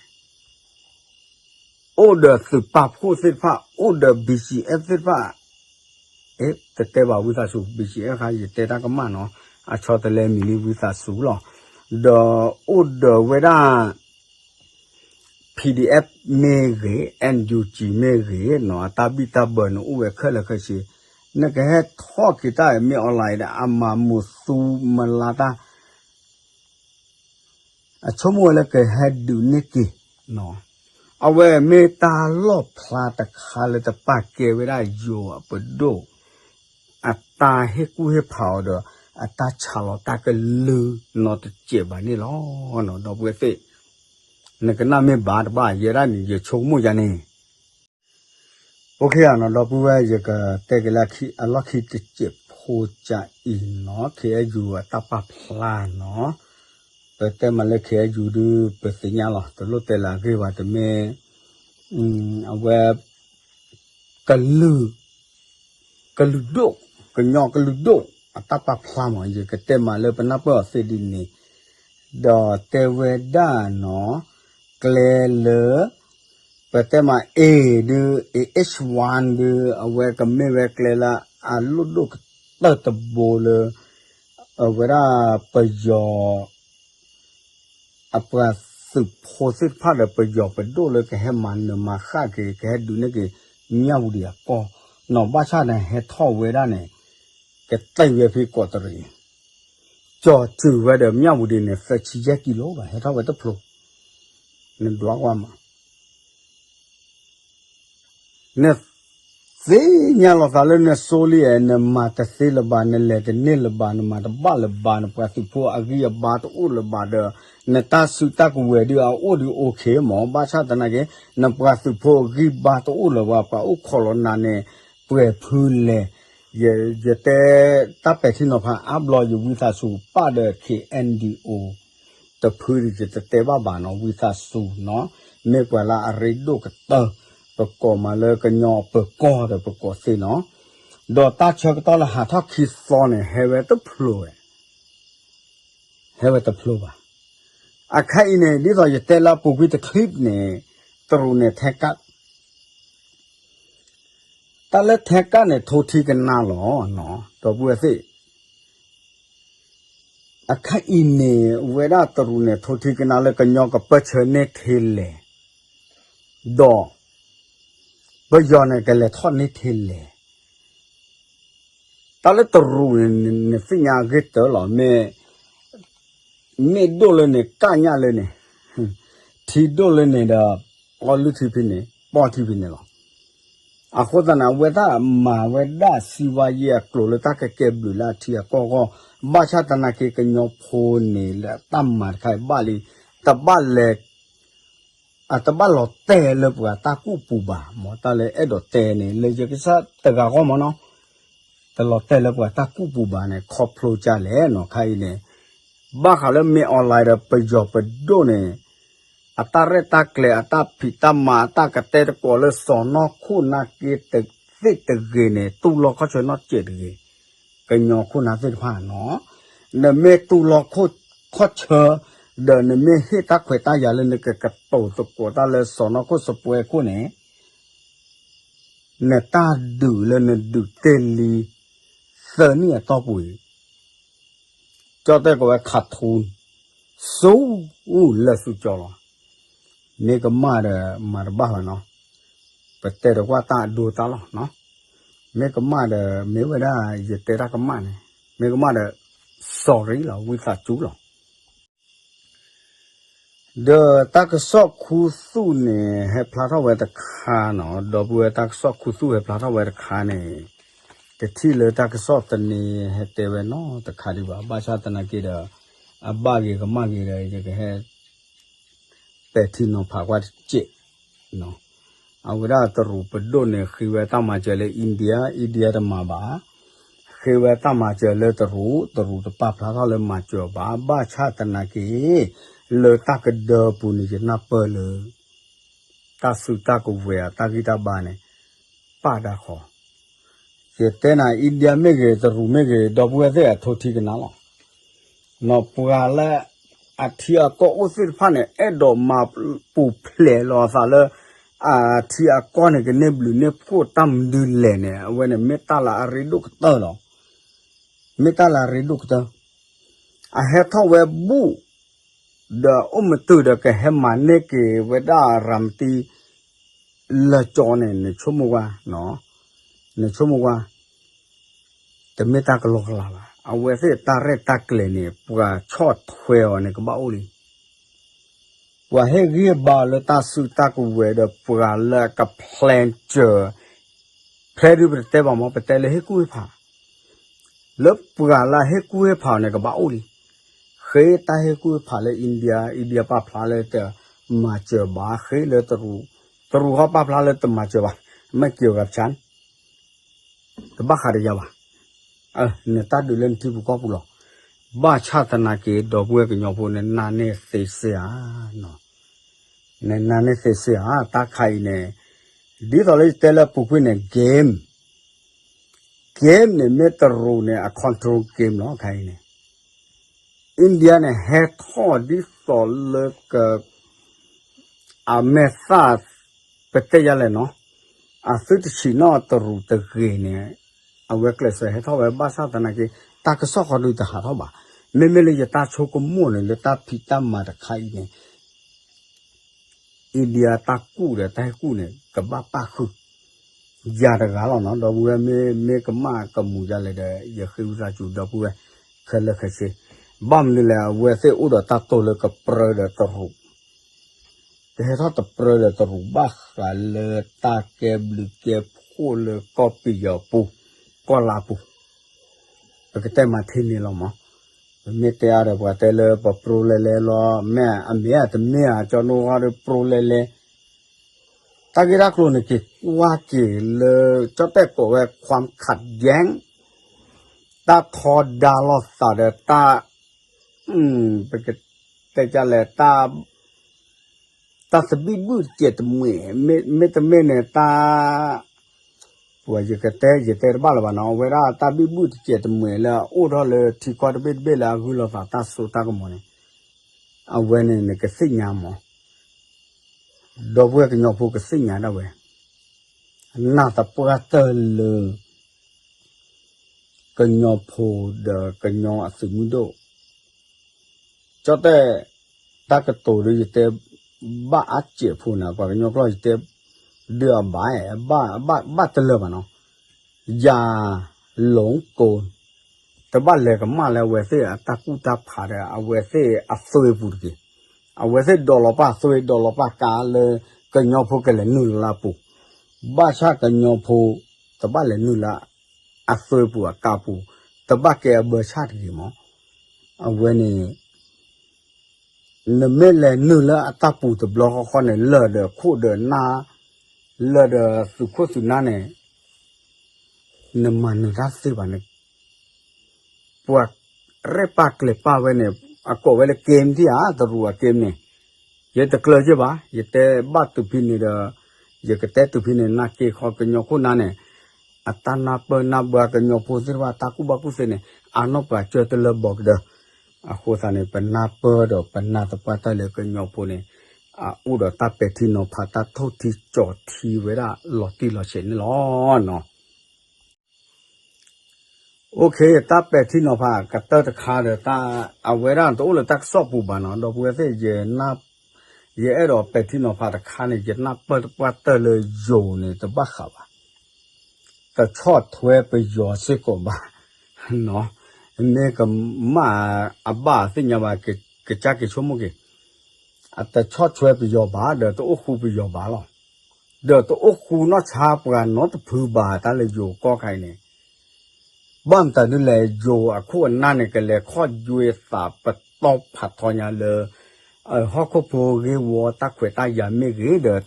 အိၣ်ဒီးသုးပာ်ဖှိၣ်သ့ၣ်တဖၣ် အိၣ်ဒီး BGF သ့ၣ်တဖၣ်, တတဲဘၣ်ဝံသးစူၤ BGF ခါ ယတဲတၢ်ကမၣ်နီၤ, အဆီတလဲမံၤလံဝံသးစူၤလီၤ, ဒီးအိၣ်ဒီးဝဲဒၣ် PDF မ့ၢ်ဂ့ၤ NUG မ့ၢ်ဂ့ၤနီၤ အတၢ်ဘံၣ်တၢ်ဘၢန့ၣ်အိၣ်ဝဲခဲလၢာ်ခဲဆ့, နကဟဲထီၣ်က့ၤတၢ်မ့ၢ် online ဒီး အမၤမုာ်သူမၤလါတၢ် အဆိကမိၣ်ဝဲလၢကဟဲဒုးန့ၢ်က့ၤ, အဝဲမ့ၢ်တၢ်လီၣ်ဖျါတခါလၢတပာ်ကဲဝဲဒၣ်ယိၤအပဒိၣ် အတၢ်ဟ့ၣ်ကူၣ်ဟ့ၣ်ဖးအီၤဒီး အတၢ်ဆးလီၤတၢ်ကလုၢ်နီတစဲးဘၣ်န့ၣ်လီၤ. ဒီပုၢ်ဝဲၢ်သ့ၣ် နကနၣ်မ့ၢ်ဘၣ်တဘၣ် ယဲဒၣ်န့ၣ် ယဆိကမိၣ်ယၤန့ၣ် OK နီၤ ဒီပုၢ်ဝဲၢ် ယကတဲက့ၤလၢအလီၢ်ခံတစဲးဖိကအံၤနီၤ KNU အတၢ်ပာ်ဖျါနီၤ, ပတဲမးလၢ KNU ဒုး ပသ့ၣ်ညါလီၤ တလိၣ်တဲလၢအဂ့ၢ်ဘၣ် တမ့ၢ် အဝဲ ကလုာ် ကလုာ်ဒိၣ် ကညီကလုာ်ဒိၣ် အတၢ်ပာ်ဖျါမး ယကတဲမးလၢပနၢ်ပၢၢ်အီၤသ့ဒ်န့ၣ် ဒီးတဲဝဲဒၣ်နီၤ ကျဲလၢ ပတဲမး A ဒုး A H one ဒုး အဝဲကမ့ၢ်ဝဲကျဲလၢအလိၣ်ဒိၣ်ကတၢၢ်တဘိလၢ အဝဲဒၣ်ပယီၤ အပှၤသုးဖိသ့ၣ်တဖၣ်ဒီးပယီၤပဒိၣ်လၢကဟဲမၤနၢၤမၤဃၣ်က့ၤ ကဟဲဒုးန့ၢ်က့ၤ မြဝတီ အကီၢ်နီၤ ဘၣ်ဆၣ်န့ၣ်ဟဲထီၣ်ဝဲဒၣ်န့ၣ် ကတဲဝဲဖဲကီးတရံးန့ၣ် ကၠီၤစုၤဝဲဒီးမၠၣ်ဝူၤဒံးန့ၣ် သၢဆံယဲၢ်ကံလိဘၣ် ဟဲထီၣ်ဝဲတဖျိ, နဒွးကွၢ်မး နသ့ၣ်ညါလီၤသးလၢနစိလံဧါ, နမၤတသ့လၢၤဘၣ်, နလဲၤတန့ၢ်လၢၤဘၣ်, နမၤတဘၣ်လၢၤဘၣ်, နပှၤသုးဖိအဂံၢ်အဘါတအိၣ်လၢၤဘၣ်ဒီး နတၢ်စုတၢ်ကဝဲၤဒုးအအိၣ်ဒုး okay မး, ဘၣ်ဆၣ်သနာ်က့ နပှၤသုးဖိအဂံၢ်ဘါတအိၣ်လၢၤဘၣ်, ပှၤအိၣ်ခိးလီၤနၤန့ၣ် ပှဲၤဖုလဲၣ်, ယ ယတဲတၢ်ပဲာ်ထံနီၤဖးအါဘျီ ယဝံသးစူၤပာ်ဒီး K N D O တဖုဒီး ယတတဲဘၣ်ဘၣ်နီၤ, ဝံသးစူၤနီၤ, မ့ၢ်ပှၤလၢအရ့ဒိၣ်ကတၢၢ်, ပကိးမးလၢကညီပၢၤကီၢ်ဒီးပကိးသ့နီၤ, ဒီးတၢ်ဆၢကတီၢ်လၢဟးထီၣ်ခံသီန့ၣ် ဟဲဝဲတဖျိဝဲ ဟဲဝဲတဖျိဘၣ်. အခါအံၤန့ၣ် ဒ်သိးယတဲလၢပူၤကွံာ်တ clip န့ၣ်, တရူးန့ၣ်ထဲကၣ်, တၢ်လၢထဲကၣ်န့ၣ် ထိထံကနါလီၤ, ဒီပုၢ်ဝဲၢ်သ့ၣ်, အခါအံၤန့ၣ် ဝဲဒၣ်တရူးန့ၣ် ထိထံကနါလၢကညီကပၢၢ်ဆၢန့ၢ်ထဲလဲၣ်, ဒီး ပယီၤန့ၣ် ကလဲၤထီၣ်န့ၢ်ထဲလဲၣ် တၢ်လၢတရူးန့ၣ် နသ့ၣ်ညါအဂ့ၢ်တၢၢ်လီၤ, မ့ၢ် မ့ၢ်ဒိၣ်လၢန့ၣ် ကၣ်ညၣ်လၢန့ၣ်, ထံဒိၣ်လၢန့ၣ်ဒီး ပီလုၢ်ထံဖဲန့ၣ် ပီၢ်ထံဖဲန့ၣ်လီၤ. အဃိသတးန့ၣ် အဝဲဒၣ်မၤဝဲဒၣ်စံးဝါယဲၢ်အကျိၤလၢတၢ်ကကဲဘျုးလၢအထံအကီၢ်အဂီၢ်, ဘၣ်ဆၣ်သနာ်က့ကညီဖိန့ၣ် လၢတၢ်မၤတခါအံၤဘၣ်လံ, တဘၣ်လဲၤ အတဘၣ်လီၤတဲာ်လၢပှၤတၢ်ကူၣ်ပူၤဘၣ်, မ့ၢ်တၢ်လၢအဲၣ်ဒိးတဲန့ၣ် လၢယကစၢ်တဂၤဂီၢ်မ့ၢ်နီၤ, တလီၤတဲာ်လၢပှၤတၢ်ကူၣ်ပူၤဘၣ်န့ၣ် ခီဖျိကလဲၣ်နီၤ, ခါအံၤန့ၣ် ဘၣ်ဃးလၢမ့ၢ် online ဒီးပယီၤပဒိၣ်န့ၣ် အတၢ်ရဲၣ်တၢ်ကျဲၤ အတၢ်ဖံးတၢ်မၤ အတၢ်ကတဲသကိးလၢစီၤနီၢ်ခိၣ်နၢ်က့တသ့ၣ်တဂ့ၤန့ၣ် တူၢ်လိာ်ခီၣ်ဆၢနီတစဲးတဂ့ၤ, ကညီခိၣ်နၢ်သ့ၣ်တဖၣ်နီၤ, နမ့ၢ်တူၢ်လိာ်ခီၣ်ဆၢ ဒီးနမ့ၢ်ဟ့ၣ်တၢ်ခွဲးတၢ်ယာ်လၢနကကတိၤသကိးတၢ်လၢစီၤနီၢ်ခိၣ်စပွဲခိၣ်န့ၣ် နတၢ်ဒုးလၢနဒုးတ့ၢ်လံ သၢနံၣ်အတီၢ်ပူၤအံၤ ကၠီတဲၣ်ကီးဝဲ ခးထူ ဆူလၢာ်ဆူကၠီလီၤ. မ့ၢ်ကမၣ်ဒီးမၤတဘၣ်ဘၣ်နီၤ, ပတဲဒီးကွၢ်တၢ်အဒိတၢ်လီၢ်နီၤ, မ့ၢ်ကမၣ်ဒီး မ့ၢ်ဝဲဒၣ်ယတဲတၢ်ကမၣ်န့ၣ်, မ့ၢ်ကမၣ်ဒီး sorry လီၤ ဝံသးစူၤလီၤ. ဒီးတၢ်ကစီၣ်ခူသူၣ်န့ၣ် ဟဲဖျါထီၣ်ဝဲတခါနီၤ, ဒီပုၢ်ဝဲၢ်တၢ်ကစီၣ်ခူသူၣ်ဟဲဖျါထီၣ်ဝဲတခါန့ၣ်, တထံၣ်လၢတၢ်ကစီၣ်တန့ၢ်ဟဲတဲဝဲနီတခါဒံးဘၣ်, ဘၣ်ဆၣ်သနာ်က့ဒီး အဘၣ်ဂ့ၤကမၣ်ဂ့ၤဒီး ယကဟဲ ပဲာ်ထံနီၤဖးကွၢ်တစဲး အဝဲဒၣ်တရူးပဒိၣ်န့ၣ် ဃ့ဝဲတၢ်မၤစၢၤလၢ India, India တမၤဘၣ်, ဃ့ဝဲတၢ်မၤစၢၤလၢတရူး, တရူးတပာ်ဖျါထီၣ်လၢမၤစၢၤဘၣ်, ဘၣ်ဆၣ်သနာ်က့ လၢတၢ်ကဒၢပူၤန့ၣ် ယနၢ်ပၢၢ်လၢ တၢ်စုတၢ်ကဝဲၤအတၢ်ဂံၢ်တၢ်ဘါန့ၣ် ပာ်ဒၣ်ဃီ ယတဲနၤ India မ့ၢ်ဂ့ၤ တရူးမ့ၢ်ဂ့ၤ ဒီပုၢ်ဝဲၢ်သ့ၣ်အထိထံကနါလီၤ. နီၢ်ပှၤလၢအထံအကီၢ်အိၣ်သ့ၣ်တဖၣ်န့ၣ် အဲၣ်ဒိးမၤပူၤဖျဲးလီၤအသးလၢ အထံအကီၢ်န့ၣ် ကန့ၢ်ဘျုးန့ၢ်ဖှိၣ်တၢ်မနုၤလဲၣ်န့ၣ် အဝဲန့ၣ်မ့ၢ်တၢ်လၢအရ့ဒိၣ်ကတၢၢ်လီၤ. မ့ၢ်တၢ်လၢအရ့ဒိၣ်ကတၢၢ် အဟဲထီၣ်ဝဲဘူၣ် ဒီးအိၣ်မတုၤဒီးကဟဲမၤန့ၢ်က့ၤဝဲဒၣ်ရၤမတံ လၢကၠီန့ၣ် နဆိကမိၣ်ကွၢ်, နဆိကမိၣ်ကွၢ်, တမ့ၢ်တၢ်ကလီကလီဘၣ်. အဝဲသ့ၣ်တၢ်ရဲၣ်တၢ်ကျဲၤန့ၣ် ပှၤဆီၣ်ထွဲအီၤန့ၣ် ကဘၣ်အိၣ်လံ. ပှၤဟ့ၣ်ဂံၢ်ဘါလၢတၢ်စုတၢ်ကဝဲၤဒီး ပှၤလၢအက plan စၢၤ, plan ဒုးပတတဲဘၣ်မ့ၢ် ပတဲလၢဟ့ၣ်ကူၣ်ဟ့ၣ်ဖး လၢပှၤလၢဟ့ၣ်ကူၣ်ဟ့ၣ်ဖးအီၤန့ၣ် ကဘၣ်အိၣ်လံ. ဃ့တၢ်ဟ့ၣ်ကူၣ်ဟ့ၣ်ဖးလၢ India, India ပာ်ဖျါလၢတမၤစၢၤဘၣ်, ဃ့လၢတရူး, တရူးဃီပာ်ဖျါလၢတမၤစၢၤဘၣ်, မ့ၢ်က့ၤအဂၤဖၠါန့ၣ် တဘၣ်ဃးဒီးယၤဘၣ်. နတၢ်ဒုးလၢနထံပူၤကီၢ်ပူၤလီၤ. ဘၣ်ဆၣ်သနာ်က့ ဒီပုၢ်ဝဲၢ်ကညီဖိန့ၣ် နၢ်န့ၢ်သ့စ့ဧါ, နနၢ်န့ၢ်သ့စ့ဧါ, တၢ်ခါအံၤန့ၣ် ဒ်သိးလၢယတဲလၢပူၤကွံာ်န့ၣ် game, game န့ၣ် မ့ၢ်တရူးန့ၣ် အ control game လီၤ ခါအံၤန့ၣ် India န့ၣ် ဟဲထီၣ်ဒ်သိးလၢက အမဲာ်သၣ် ပတဲယၤလဲၣ်နီၤ, အသုတဆံးနီၣ်တရူးတဂ့ၤန့ၣ်, အဝဲကျဲးစၢးဟဲထီၣ်ဝဲဘၣ်ဆၣ်သနာ်က့ တၢ်ကစီၣ်ဃီဒုးတဟးထီၣ်ဘၣ်. မ့မ့ၢ်လၢယတၢ်ဆိကမိၣ်န့ၣ် လၢတၢ်ဖံးတၢ်မၤတခါအံၤန့ၣ် India တၢ်ကူၣ်ဒီးတၢ်ဟ့ၣ်ကူၣ်န့ၣ် ကဘၣ်ပၣ်ဃုာ် ယၤတဂၤလီၤနီၤ, ဒီပုၢ်ဝဲၢ်မ့ၢ်ကမၣ်ကမူၤယၤလဲၣ်ဒီး ယဃ့ဝံသးစူၤ ဒီပုၢ်ဝဲၢ်ခဲလၢာ်ခဲဆ့ ဘၣ်မနုၤလဲၣ် အဝဲသ့ၣ်အိၣ်ဒီးတၢ်တိၢ်လၢကပြၢဒီးတရူး, ကဟဲထီၣ်တပြၢဒီးတရူး ဘၣ်ဃးလၢတၢ်ကဲဘျုးကဲဖှိၣ်လၢကီၢ်ပယီၤပူၤ ကီၢ်လါပူၤ, ပကတဲမၤထံန့ၣ်လီၤမး. ပမ့ၢ်တဲအါဒီးပှၤတဲလၢပပြိလဲလဲလီၤ, မ့ၢ်အမ့ၢ်အတမ့ၢ်ဧါ ကၠီနိဃီဒီးပြိလဲလဲ တၢ်ဂ့ၢ်တၢ်ကျိၤန့ၣ် က့ၤကွၢ်က့ၤလၢ ကၠီတဲၣ်ကိးဝဲ ความขัดแย้ง တၢ်ထီဒါလိာ်သးဒီးတၢ် ပကတဲလဲၣ် တၢ်သဘံၣ်ဘုၣ်တစဲးတမှဲၤ, မ့တမ့ၢ်န့ၣ် တၢ် ပှၤယကတဲ ယတဲတဘၣ်လၢၤဘၣ်နီၤ, အဝဲဒၣ်တၢ်ဘံၣ်ဘုၣ်တစဲးတမှဲၤလၢအအိၣ်ထီၣ်လၢထံကီၢ်တဘ့ၣ်တဘ့ၣ်လၢအဂုာ်လိာ်သးတၢ်စိတၢ်ကမီၤန့ၣ်, အဝဲန့ၣ်နကသ့ၣ်ညါမး, ဒီပုၢ်ဝဲၢ်ကညီဖိကသ့ၣ်ညါဒၣ်ဝဲ, နာ်သပှၢ်တၢၢ်လၢ ကညီဖိဒီးကညီအသုးမုၢ်ဒိၣ်, ကၠီတဲၣ် တၢ်ကတိၤဒီးယတဲ ဘၣ်အါစဲးဖိန့ၣ် ပှၤကညီကျိာ်ယတဲ ဒုးအဘၣ်, ဘၣ်တလၢာ်ဘၣ်နီၤ, ယၤ လူင်ကိၣ် တဘၣ်လဲၤကမၣ်လၢအဝဲသ့ၣ်အတၢ်ကူၣ်တၢ်ဖးဒီး အဝဲသ့ၣ်အသွ့ပူၤတက့ၢ်. အဝဲသ့ၣ်ဒိးလီၤပာ်သွ့ ဒိးလီၤပာ်ကါလၢ ကညီဖိကလဲၤနုာ်လၢအပူၤ, ဘၣ်ဆၣ်ကညီဖိ တဘၣ်လဲၤနုာ်လၢ အသွ့ပူၤအကါပူၤ, တဘၣ်ကဲအဘၢဆၣ်တဂ့ၤမး. အဝဲန့ၣ် နမ့ၢ်လဲၤနုာ်လၢအတၢ်ပူၤတဘျီဃီဃီန့ၣ် လၢာ်ဒီးခိၣ်ဒီးနၢ်, လၢာ်ဒီးသုးခိၣ်သုးနၢ်န့ၣ် နမၤနၢၤတၢ်သ့ဘၣ်န့ၣ်, ပှၤရဲၣ်ပာ်ကျဲၤပာ်ဝဲန့ၣ် အကိးဝဲလၢ game ထံၣ်ဧါ တရူးအ game န့ၣ်, ယတကျၢၤက့ၤဘၣ်, ယတဲဘၣ်တုၤဖဲန့ၣ်ဒီး ယကတဲတုၤဖဲန့ၣ် နာ်က့ၤဃီကညီခိၣ်နၢ်န့ၣ် အတၢ်နၢ်ပၢၢ်နၢ်ဘၢကညီဖိသ့ၣ်တဖၣ် တၢ်ကူၣ်ဘၣ်ကူၣ်သ့န့ၣ် အနီၢ်ပှၤကၢတလၢဘီကဒၢ, အဃိသတးန့ၣ် ပနၢ်ပၢၢ်ဒီးပနာ်သပှၢ်တၢၢ်လၢကညီဖိန့ၣ် အအိၣ်ဒီးတၢ်ပဲာ်ထံနီၤဖး တၢ်ထိၣ်ထံကၠီၤထံဝဲဒၣ်လီၤတံၢ်လီၤဆဲးန့ၣ်လီၤ. OK တၢ်ပဲာ်ထံနီၤဖးကတၢၢ်တခါဒီး အဝဲဒၣ်တအိၣ်လၢတၢ်ကစီၣ်ပူၤဘၣ်နီၤ, ဒီပုၢ်ဝဲၢ်သ့ၣ် ယအဲၣ်ဒိးပဲာ်ထံနီၤဖးတခါန့ၣ် ယနၢ်ပၢၢ်သပှၢ်တၢၢ်လၢယိၤန့ၣ် တဘၣ်ဃးဘၣ်, တဆီၣ်ထွဲပယီၤစ့ၢ်ကီးဘၣ်, မ့ၢ်ကမၣ်အဘၣ်သ့ၣ်ညါဘၣ် ကစၢ်က့ၤဆိကမိၣ်က့ၤ, အတဆီၣ်ထွဲပယီၤဘၣ် ဒီးတအိၣ်ဃူပယီၤဘၣ်လီၤ. ဒီးတအိၣ်ဃူနီၢ်ဆါပှၤနီတဖုဘၣ်တၢ်လၢယိၤကီၢ်ခါအံၤန့ၣ်, ဘၣ်မတၤဒ်လဲၣ် ယိၤအခိၣ်အနၢ်န့ၣ် ကလဲၤခီၣ်ယွဲသးပတီၢ်ဖးထီညါလၢ ဟီၣ်ခိၣ်ဖိဂ့ၢ်ဝီတၢ်ခွဲးတၢ်ယာ်မ့ၢ်ဂ့ၤဒီးတၢ်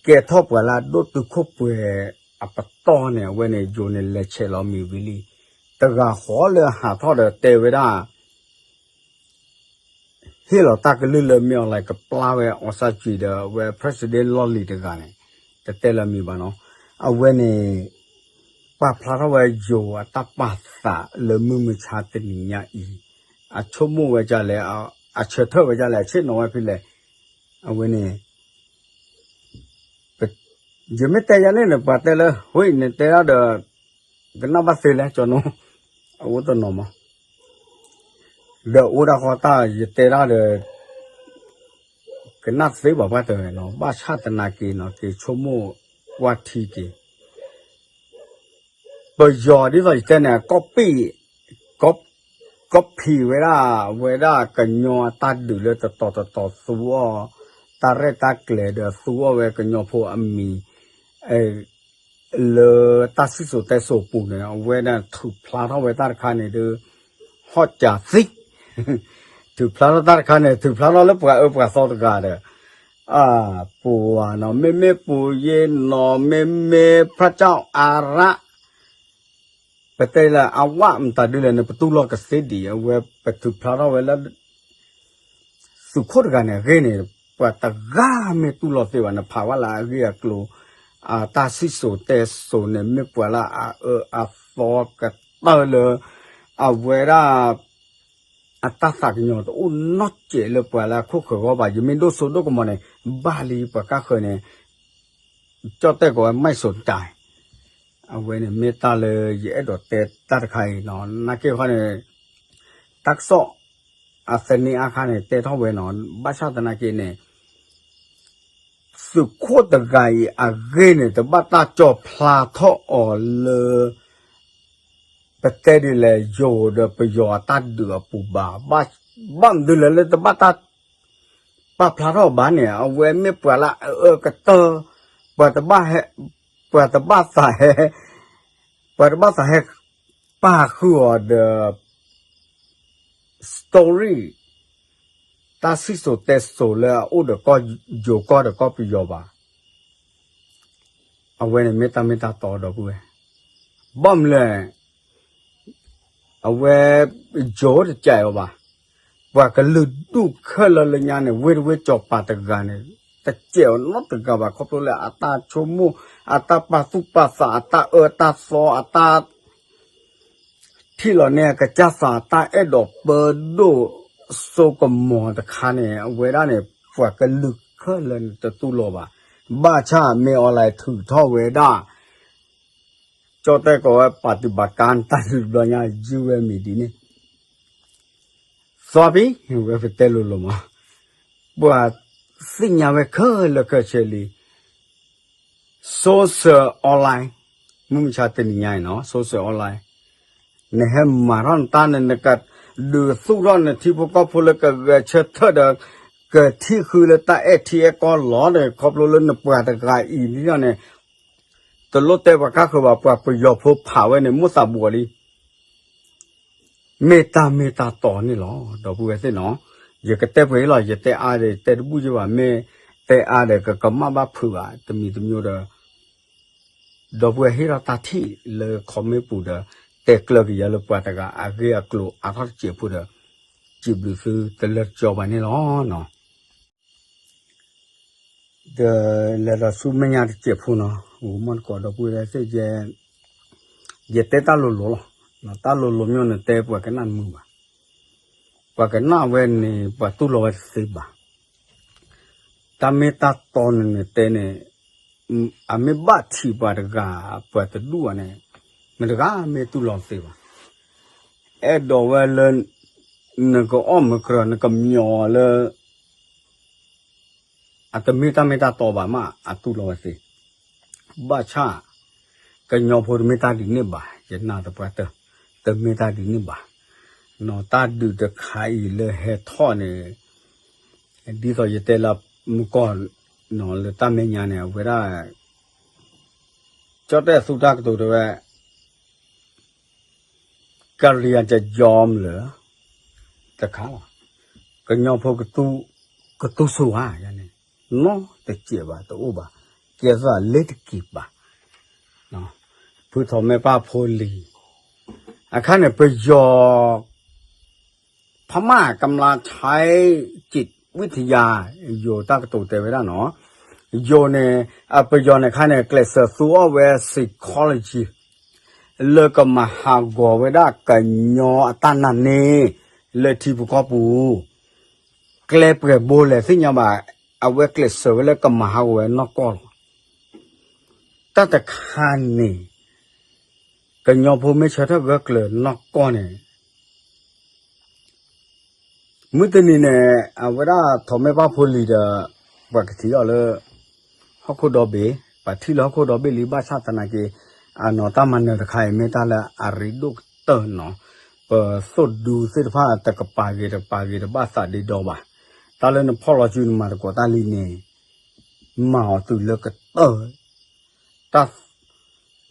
ကဲထီၣ်ပှၤလၢအဒိၣ်တုာ်ခိၣ်ပှဲၤအပတီၢ်န့ၣ် အဝဲန့ၣ် ယိၤန့ၣ် လဲၤဆဲးလီၤမံၤဝံၤလံ. တဂၤဃီလၢဟးထီၣ်ဒီးတဲဝဲဒၣ် ဟ့ၣ်လီၤတၢ်ကလုၢ်လၢမ့ၢ်အီၤလၢကပျၢ်ဝဲအီစၢ်ကွံာ်ဒီး အဝဲ president လီၢ်လံၤတဂၤန့ၣ် တတဲလၢၤမံၤဘၣ်နီၤ. အဝဲန့ၣ် ပာ်ဖျါထီၣ်ဝဲယိၤအတၢ်ပာ်သးလၢမုၢ်မဆါတနံၤညါအံၤ, အဆိကမိၣ်ဝဲဒ်လဲၣ်, အဆၢထၢၣ်ဝဲဒ်လဲၣ်, အဆ့ၣ်နီၤဝဲဖဲလဲၣ်, အဝဲန့ၣ် ယမ့ၢ်တဲယၤန့ၣ်န့ၣ် ပှၤတဲလၢ ဝဲ နတဲဒၣ်ဒီး ကနၣ်ဘၣ်သ့လဲၣ် ကၠီနိ, အအိၣ်တနီၤမး, ဒီးအိၣ်ဒၣ်ဃီတၢ် ယတဲဒၣ်ဒီး ကနၣ်သ့ဘၣ်ပှၢ်တနီၤ, ဘၣ်ဆၣ်သနာ်က့နီၤ က့ၤဆိကမိၣ်ကွၢ်ထံက့ၤ ပယီၤဒ်သိးယတဲန့ၣ် ကီၢ်ပံၣ် ကီၢ် ကီၢ်ဖံးဝဲဒၣ် ဝဲဒၣ်ကညီအတၢ်ဒုးလၢတတီၤတတီၤသူအီၤ, တၢ်ရဲၣ်တၢ်ကျဲၤဒီးသူအီၤဝဲကညီဖိအမံၤ လၢတၢ်စံၣ်စိၤတဲစိၤပူၤန့ၣ် အဝဲဒၣ်ထုးဖျါထီၣ်ဝဲတၢ်တခါန့ၣ်ဒီး ဟီၣ်ကၠးသံ ထုးဖျါထီၣ်တၢ်တခါန့ၣ် ထုးဖျါထီၣ်လၢပှၤအၢပှၤသီတဂၤဒီး ပူၤနီၤ မ့မ့ၢ်ပူၤယ့နီၤ မ့မ့ၢ် พระเจ้าอาระ ပတဲလၢအဝၣ်မတၤဒ်လဲၣ်န့ၣ် ပတူၢ်လိာ်ကသ့ဒံး အဝဲပထုးဖျါထီၣ်ဝဲလၢ သုးခိၣ်တဂၤန့ၣ် အဂ့ၢ်န့ၣ် ပှၤတဂၤမ့ၢ်တူၢ်လိာ်သ့ဘၣ်န့ၣ် ဖးဝဲလၢအဂ့ၢ်အကျိၤ အတၢ်စံၣ်စိၤတဲစိၤန့ၣ် မ့ၢ်ပှၤလၢအအၢအသီကတၢၢ်လၢ အဝဲဒၣ် အတၢ်သးကညီၤတအိၣ်နီတစဲးလၢပှၤလၢအခိၣ်ဃၢၤဂီၢ်ဘၣ် ယမ့ၢ်ဒိၣ်စိဒိၣ်ကမီၤန့ၣ် ဘၣ်လံပှၤကါဃၢၤန့ၣ် ကၠီၣ်တဲၣ်ကိးဝဲ ไม่สนใจ အဝဲန့ၣ်မ့ၢ်တၢ်လၢယအဲၣ်ဒိးတဲတၢ်တခါအံၤနီၤ နာ်က့ဃီန့ၣ် တၢ်ကစီၣ် အသန့အါခါန့ၣ် တဲထီၣ်ဝဲနီၤ ဘၣ်ဆၣ်သနာ်က့န့ၣ် သုးခိၣ်တဂၤအံၤအဂ့ၢ်န့ၣ် တဘၣ်တၢ်ကၠီၣ်ဖျါထီၣ်အီၤလၢ အ ပတဲဒ်လဲၣ် ယိၤဒီးပယီၤအတၢ်ဒုးအပူၤဘၣ်, ဘၣ်မနုၤလဲၣ်လၢတဘၣ်တၢ်ပာ်ဖျါထီၣ်ဘၣ်န့ၣ် အဝဲမ့ၢ်ပှၤလၢအအၢကတၢၢ်, ပှၤတဘၣ်ဟဲ, ပှၤတဘၣ်သးဟဲ, ပှၤတဘၣ်သးဟဲပာ်ဃုာ်အီၤဒီး story တၢ်စံၣ်စိၤတဲစိၤလၢအအိၣ်ဒီးကီၢ်ယိၤကီၢ်ဒီးကီၢ်ပယီၤဘၣ်. အဝဲန့ၣ်မ့ၢ်တၢ်မ့ၢ်တၢ်တီဒီပုၢ်ဝဲၢ်, ဘၣ်မနုၤလဲၣ်, အဝဲ ယိၤတစဲးအီၤဘၣ်. ပှၤကလုာ်ဒူၣ်ခဲလၢာ်လၢညါန့ၣ် ဝ့ၢ်တဝ့ၢ်စီၤပၤတဂၤန့ၣ် တစဲးအီၤနီတဂၤဘၣ် ခီဖျိလၢအတၢ်ဆိကမိၣ်, အတၢ်ပာ်သူၣ်ပာ်သး, အတၢ်အၢတၢ်သီ, အတၢ် ထံၣ်လီၤန့ၢ်အကစၢ်သး တၢ်အဲၣ်ဒိးပၢဒိၣ်စိကမီၤတခါန့ၣ် အဝဲဒၣ်န့ၣ် ပှၤကလုာ်ခဲလၢာ်န့ၣ်တတူၢ်လိာ်ဘၣ်. ဘၣ်ဆၣ်မ့ၢ် online ထုးထီၣ်ဝဲဒၣ် ကၠီၣ်တဲၣ်ကိးဝဲ ပၣ်တံၣ်ပၣ်ကါ တၢ်လုၢ်ဘျီညါ ယုၢ်ဝဲမံၤဒ်န့ၣ် သွါဖံ, ဝဲပတဲလိၤလိၤမး, ပှၤသ့ၣ်ညါဝဲခဲလၢာ်ခဲဆ့လံ. Social online, မုၢ်မဆါတနံၤညါအံၤနီၤ social online, နဟဲမၤထီၣ်နတၢ်န့ၣ် နကဒုးသူၣ်ထီၣ်နထံဖိကီၢ်ဖိလၢ ကဂဲၤဆၢထၢၣ်ဒီး ကထံၣ်ဃုလၢတၢ်အဲၣ်ထံအဲၣ်ကီၢ်လီၤဒီး ခီဖျိလၢနပှၤတဂၤအံၤန့ၣ် တလိၣ်တဲပှၤကါဃုာ်ဘၣ်, ပှၤပယီၤဖိဖးဝဲန့ၣ် မိၣ်သးဘူးအီၤလံ. မ့ၢ်တၢ်မ့ၢ်တၢ်တီန့ၣ်လီၤ ဒီပုၢ်ဝဲၢ်သ့ၣ်နီၤ. ယကတဲပှဲၤအံၤလီၤ, ယတဲအါဒီး တဲတဘူၣ်ယဘၣ်, မ့ၢ်တဲအါဒီး ကကမၣ်ဘၣ်ဖုးဘၣ် တမံၤတမံၤဒီး ဒီပုၢ်ဝဲၢ်ဟ့ၣ်ထီၣ်တၢ်ထံၣ်လၢ comment ပူၤဒီး တဲကျၢၤက့ၤယၤလၢပှၤတဂၤအဂ့ၢ်အကျိၤအါထီၣ်တစဲးဖိဒီး စံးဘျုးသုတလၢတကီဘၣ်န့ၣ်လီၤနီၤ. ဒီးလဲၤဒီးဆူမဲာ်ညါတစဲးဖိနီၤ, ဂီၤမီၢ်တကိး ဒီပုၢ်ဝဲၢ်သ့ၣ်, ယတဲတၢ်လိၤလိၤလီၤ. တၢ်လိၤလိၤမ့ၢ်နတဲပှၤကနၣ်မုာ်ဘၣ်, ပှၤကနၣ်ဝဲန့ၣ် ပှၤတူၢ်လိာ်ဝဲတသ့ဘၣ်. တၢ်မ့ၢ်တၢ်တီန့ၣ်နတဲန့ၣ် အမ့ၢ်ဘၣ်ထံးပှၤတဂၤ ပှၤတဒူၣ်ဘၣ်န့ၣ် မတၤတဂၤမ့ၢ်တူၢ်လိာ်သ့ဘၣ်. အဲၣ်ဒိးဝဲလၢ နကအီၣ်မုာ်ကြၢး နကမျီၤလၢ အတမ့ၢ်တၢ်မ့ၢ်တၢ်တီဘၣ်မး အတူၢ်လိာ်ဝဲသ့. ဘၣ်ဆၣ် ကညီဖိတမ့ၢ်တၢ်ဒ်န့ၣ်ဘၣ်, ယနာ်သပှၢ်တၢၢ် တမ့ၢ်တၢ်ဒ်န့ၣ်ဘၣ်. နီၢ်တၢ်ဒုးတခါအံၤလၢဟဲထီၣ်န့ၣ် ဒ်သိးယတဲလၢမုၢ်ကီၢ် နီၢ်လၢတၢ်မဲာ်ညါန့ၣ် အဝဲဒၣ် ကၠီၣ်တဲၣ်သူတၢ်ကတိၤတဲဝဲ ကရံယါကၠီမလၢာ် တခါလီၤ. ကညီဖိ ကတူၢ်ဆိဝါန့ၣ် နီတစဲးဘၣ် တအိၣ်ဘၣ်, ကဲသးလ့တက့ၤဘၣ်. ဖုထီးမဲပၢ်ဖိလံၤ အခါန့ၣ် ပယီၤ พม่ากำลังใช้จิตวิทยา ယိၤတၢ်ကတိၤတဲဝဲဒၣ်နီၤ. ယိၤန့ၣ် အပယီၤန့ၣ်ခါန့ၣ် ကျဲးစၢးသူအီၣ်ဝဲ psychology လၢကမၤဟးဂီၤဝဲဒၣ်ကညီအတၢ်နာ်န့ၢ် လၢထံဖိကီၢ်ပူၤ, ကျဲပှဲၤဘိလဲၣ်သ့ၣ်ညါဘၣ်, အဝဲကျဲးစၢးဝဲလၢကမၤဟးဂီၤဝဲနီၢ်ကီၢ်လီၤ. တၢ်တခါန့ၣ် ကညီဖိမ့ၢ်ဆၢထၢၣ်ဂၢၢ်ကျၢၤနီၢ်ကီၢ်န့ၣ် မုၢ်တနံၤန့ၣ် အဝဲဒၣ်ထီးမဲပၢ်ဖိလံၤဒီး ပှၤကထံၣ်အီၤလၢ ဟီၣ်ခိၣ်ဒီဘ့ၣ်, ပှၤထံၣ်လၢဟီၣ်ခိၣ်ဒီဘ့ၣ်လံ ဘၣ်ဆၣ်သနာ်က့ အနီၢ်တၢ်မၤနၢၤတခါအံၤ မ့ၢ်တၢ်လၢအရ့ဒိၣ်ကတၢၢ်နီၤ. ပသိၣ်ဒူသ့ၣ်တဖၣ် တကပၤဂ့ၤတကပၤဂ့ၤ တဘၣ်သးဒ့ဒီဘၣ်. တၢ်လၢနဖီၣ်လီၤစုနမၤသကိးတၢ်လံန့ၣ် မၤအီၤတုၤလၢကတၢၢ် တၢ်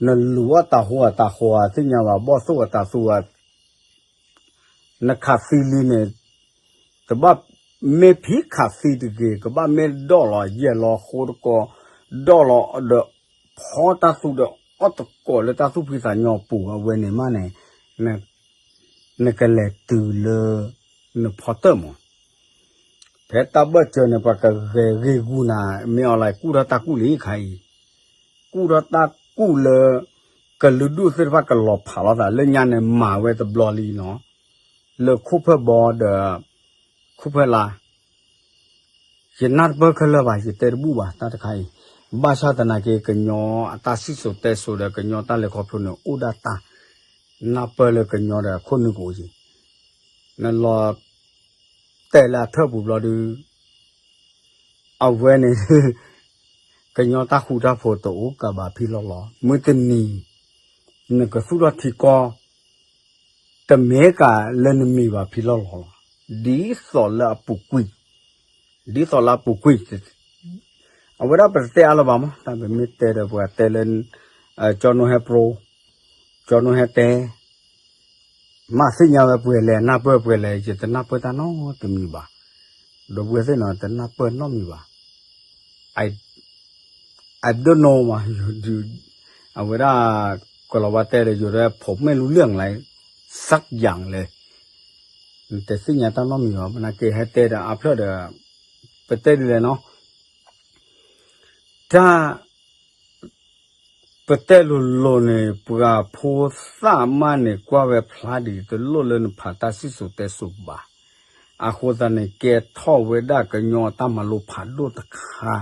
နလူၤအတၢ်ဟူအတၢ်ဃီၤသ့ၣ်ညါဘၣ်, ဘီၣ်သိၣ်အတၢ်သူၣ်ဘၣ်, နခးသံလံန့ၣ် တဘၣ်မ့ၢ်ဖံးခးသံတဂ့ၤ, ကဘၣ်မ့ၢ်ဒီၣ်လီၤယဲၢ်လီၤဃိတကီး, ဒီၣ်လီၤဒီးဖီတၢ်သူၣ်ဒီးအီၣ်တကိးလၢတၢ်သူၣ်ဖှံသးညီအပူၤ အဝဲန့ၣ်မးန့ၣ် နကလဲၤတုၤလၢ နဖီတၢၣ်မး. ဖဲတၢ်ဘၢၣ်စၢၤန့ၣ် ပှၤကဂဲၤဂ့ၢ်ဂူာ်နၤ, မ့ၢ်အီၤလၢကူၣ်ထီၣ်တၢ်ကူၣ်လံခါအံၤ, ကူၣ်ထီၣ်တၢ်ကူၣ်လၢ ကလုာ်ဒူၣ်သ့ၣ်တဖၣ်ကလီၤဖးလိာ်သး လၢညါန့ၣ်မၤဝဲတဘျီလံနီၤ, လၢခိၣ်ဖၢၣ်ဘီဒီး ခိၣ်ဖၢၣ်လါ ယနၢ်တပၢၢ်ခဲလၢာ်ဘၣ်, ယတဲတဘူၣ်ဘၣ် တၢ်တခါအံၤ, ဘၣ်ဆၣ်သနာ်က့ ကညီအတၢ်စံၣ်စိၤတဲစိၤဒီး ကညီတၢ်လဲၤခီဖျိန့ၣ် အိၣ်ဒၣ်တၢ် နၢ်ပၢၢ်လၢကညီဒီးအခိၣ်နူာ်ကအိၣ်က့ၤ, နလီၤတဲာ်လၢအထၢၣ်ပူၤဘျီဒုး အဝဲန့ၣ် ကညီတၢ်ဃူတၢ်ဖိးတအိၣ်ကးဘၣ်ဖံလီၤလီၤ. မုၢ်တနံၤ နကသူၣ်ထီၣ်ထံကီၢ် တမ့ၢ်ကးလၢနမံၤဘၣ်ဖံလီၢ်လီၤလီၤ. ဒ်သိးလၢအပူၤကွံာ်, ဒ်သိးလၢအပူၤကွံာ်, အဝဲဒၣ်ပတတဲအါလၢၤဘၣ်မး, တၢ်ပမ့ၢ်တဲဒီးပှၤတဲလၢ ကၠီနိဟဲပြိ, ကၠီနိဟဲတဲ, မ့ၢ်သ့ၣ်ညါဝဲပှဲၤလဲၣ်, နၢ်ပၢၢ်ပှဲၤလဲၣ်, ယတနၢ်ပၢၢ်တၢ်နီတမံၤဘၣ်. ဒီပုၢ်ဝဲၢ်သ့ၣ်နီၤ တနၢ်ပၢၢ်နီတမံၤဘၣ်. I don't know မး, အဝဲဒၣ် ကလီၤဝါတဲဒီး ယိၤဒၣ်ဖိးမဲာ်လူလၢၢ်လၢ စၢ်ယၣ်လဲၣ်, နတသ့ၣ်ညါတၢ်နီတမံၤဘၣ်, ပနာ်က့ဟဲတဲဒီးအါဖျၢၣ်ဒီး ပတဲဒ်လဲၣ်နီၤ, တၢ် ပတဲလိၤလိၤန့ၣ် ပှၤဖိသၣ်မးန့ၣ် ကွၢ်ဝဲဖျါဒံး တလိၣ်လၢနဖးတၢ်စံၣ်စိၤတဲစိၤဘၣ်. အဃိသတးန့ၣ် ကဲထီၣ်ဝဲဒၣ်ကညီတၢ်မၤလိဖးဒိၣ်တခါ,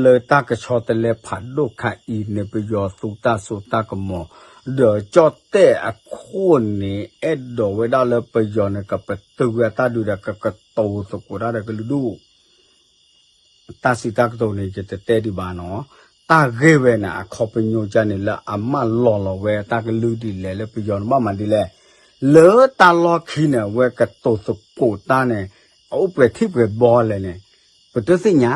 လၢတၢ်ကဆီတလဲဖးဒိၣ်ခါအံၤန့ၣ် ပယီၤသူတၢ်စိတၢ်ကမီၤ, ဒီးကၠီၣ်တဲၣ်အခိၣ်န့ၣ် အဲၣ်ဒိးဝဲဒၣ်လၢပယီၤန့ၣ် ကပတုာ်ဝဲအတၢ်ဒုးဒီး ကကတိၤသကိးတၢ်ဒီးကလုာ်ဒူၣ် တၢ်စံးတၢ်ကတိၤန့ၣ် ယတတဲဒံးဘၣ်နီၤ. တၢ်ဂ့ၢ်ဝဲန့ၣ် အခီပညီကန့ၣ် လၢအမၢလီၤလီၤဝဲတၢ်ကလုၢ်ဒ်လဲၣ် လၢပယီၤန့ၣ်ဘၣ်မၤဒ်လဲၣ်, လၢတၢ်လီၢ်ခံန့ၣ် အဝဲကတိၤသကိးတၢ်န့ၣ် အအိၣ်ပှဲၤထံၣ်ပှဲၤဘီလဲၣ်န့ၣ် ပတသ့ၣ်ညါ,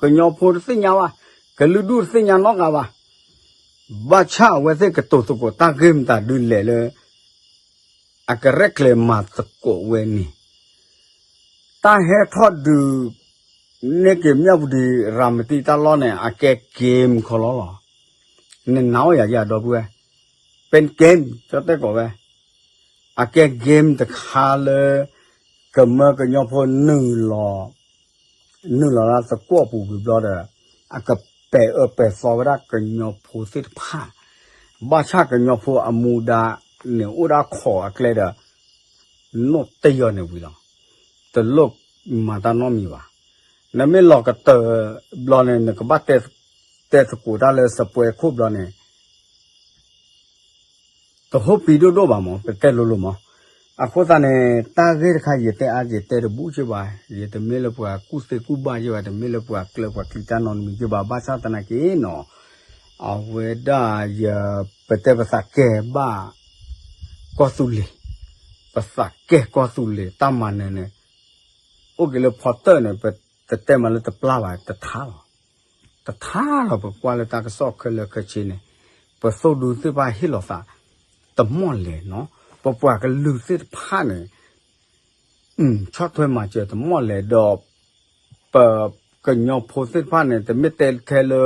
ကညီဖိတသ့ၣ်ညါဘၣ်, ကလုာ်ဒူၣ်တသ့ၣ်ညါနီတဂၤဘၣ်. ဘၣ်ဆၣ်အဝဲသ့ၣ်ကတိၤသကိးတၢ်ဂ့ၢ်မတၤဒ်လဲၣ်လၢ အကရဲၣ်ကျဲၤမၤသကိးဝဲန့ၣ်, တၢ်ဟဲထီၣ်ဒုး န့ၢ်က့ၤမၠၣ်ဝတံၤ ရၤမတံတၢ်လီၢ်န့ၣ် အကဲ game ခီလီၤလီၤ. နနာ်အီၤယၤယၤဒီပုၢ်ဝဲၢ်, ပၢၤ game ကၠီတဲၣ်ကိးဝဲ, အကဲ game တခါလၢ ကမၢကညီဖိနုာ်လီၤ နုာ်လီၤလၢသကွီၣ်ပူၤဝံၤဘျီဒီး အကပဲာ်အၢပဲာ်သီဝဲဒၣ်ကညီဖိသ့ၣ်တဖၣ်, ဘၣ်ဆၣ်ကညီဖိအမူဒါန့ၣ် အိၣ်ဒၣ်ခိးအကျဲဒီး နီၣ်တယီၢ်န့ၣ်ဝံၤလီၤ. တလိၣ်မၤတၢ်နီတမံၤဘၣ်. နမ့ၢ်လီၤကတၢၢ်ဘျီန့ၣ် နကဘၣ်တဲ တဲသကိးတၢ်လၢစပွဲခိၣ်ဘျီန့ၣ် တဟိၣ်ပံၤဒိၣ်ဒိၣ်ဘၣ်မး ပတဲလိၤလိၤမး. အဃိသတးန့ၣ် တၢ်ဂ့ၢ်တခါ ယတဲအါ ယတဲတဘူၣ်က့ဘၣ်, ယတမ့ၢ်လၢပှၤကူၣ်သ့ကူၣ်ဘၣ်က့ဘၣ်, တမ့ၢ်လၢပှၤကျၢပှၤကျံတၢ်နီတမံၤက့ဘၣ်, ဘၣ်ဆၣ်သနာ်က့နီၤ, အဝဲဒၣ်ယ ပတဲပသးကဲဘၣ် ကီၢ်သူလ့ၤ, ပသးကဲကီၢ်သူလ့ၤ တၢ်မၤနၢၤန့ၣ် အိၣ်က့ၤလၢဖီတၢၣ်န့ၣ် ပတတဲမးလၢတပျၢ်ဘၣ် တထါလီၤ. တထါလီၤ ပကွၢ်လၢတၢ်ကစီၣ်ခဲလၢာ်ခဲဆ့န့ၣ်, ပသိၣ်ဒူသ့ၣ်တဖၣ်ဟ့ၣ်လီၤသး တမီၢ်လဲၤနီၤ, ပပှၤကလုာ်သ့ၣ်တဖၣ်န့ၣ် ဆီၣ်ထွဲမၤစၢၤတမီၢ်လဲၤဒီး ပကညီဖိသ့ၣ်တဖၣ်န့ၣ် တမ့ၢ်တဲခဲလၢ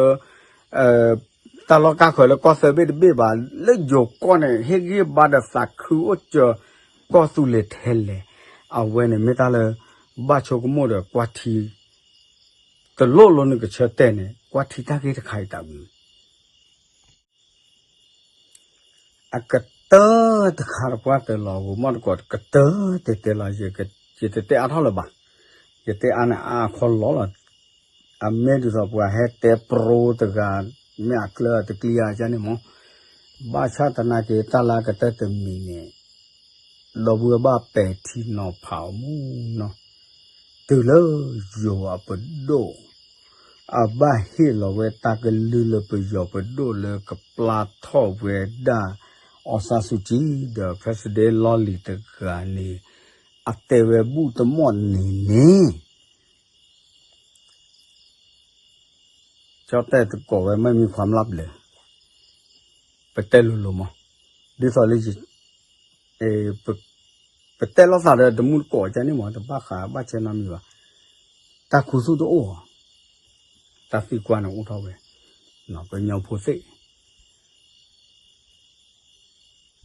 တၢ်လီၢ်ကါဃၢၤလၢကီၢ်သၢဘ့ၣ်တဘ့ၣ်ဘၣ်, လၢယိၤကီၢ်န့ၣ် ဟ့ၣ်ဂံၢ်ဘါဒီးသးခုအိၣ်စၢၤ ကီၢ်သူလ့ၤထဲလဲၣ်. အဝဲန့ၣ်မ့ၢ်တၢ်လၢ ဘၣ်ဆိကမိၣ်ဒီးကွၢ်ထံ တလိၣ်လၢနကဆၢတဲာ်န့ၣ် ကွၢ်ထံတၢ်ဂ့ၢ်တခါအံၤတၢ်ဝံၤ အကတၢၢ်တခါတပှၢ်တၢၢ်လီၤ, ဂိၤမီၢ်တကိး ကတၢၢ်တဲာ်တဲာ်လီၤ, ယတတဲအါထီၣ်လၢၤဘၣ်. ယတဲအါန့ၣ်အါခီလီၤလီၤ. အမ့ၢ်ဒ်သိးပှၤဟဲတဲပြိတဂၤ မ့ၢ်အကျၢၤတကျံၤဧါန့ၣ်မး, ဘၣ်ဆၣ်သနာ်က့ တၢ်လၢအကတၢၢ်တမံၤန့ၣ် ဒီပုၢ်ဝဲၢ်ဘၣ်ပဲာ်ထံနီၤဖးအီၤမူနီၤ, တုၤလၢယိၤအပဒိၣ် အဘၣ်ဟ့ၣ်လီၤဝဲတၢ်ကလုၢ်လၢပယီၤပဒိၣ်လၢကပျၢ်ထီၣ်ဝဲဒၣ် အောင်ဆန်းစုကြည် ဒီး President လီၢ်လံၤတဂၤန့ၣ် အတဲဝဲဘူၣ်တမီၢ်န့ၣ်န့ၣ် ကၠီတဲတကိးဝဲ မ့ၢ်မံခွါမျၢ်ဘျဲၣ်, ပတဲလိၤလိၤမး, ဒ်သိးလၢ ပတဲလိာ်သးဒီးတမူတကိးကန့ၣ်မး တဘၣ်ဃးဘၣ်ဆၢနီတမံၤဘၣ်. တၢ်ခူသူၣ်တအိၣ်, တၢ်သံကွၢ်န့ၣ်အိၣ်ထီၣ်ဝဲ, ကညီဖိသ့ၣ်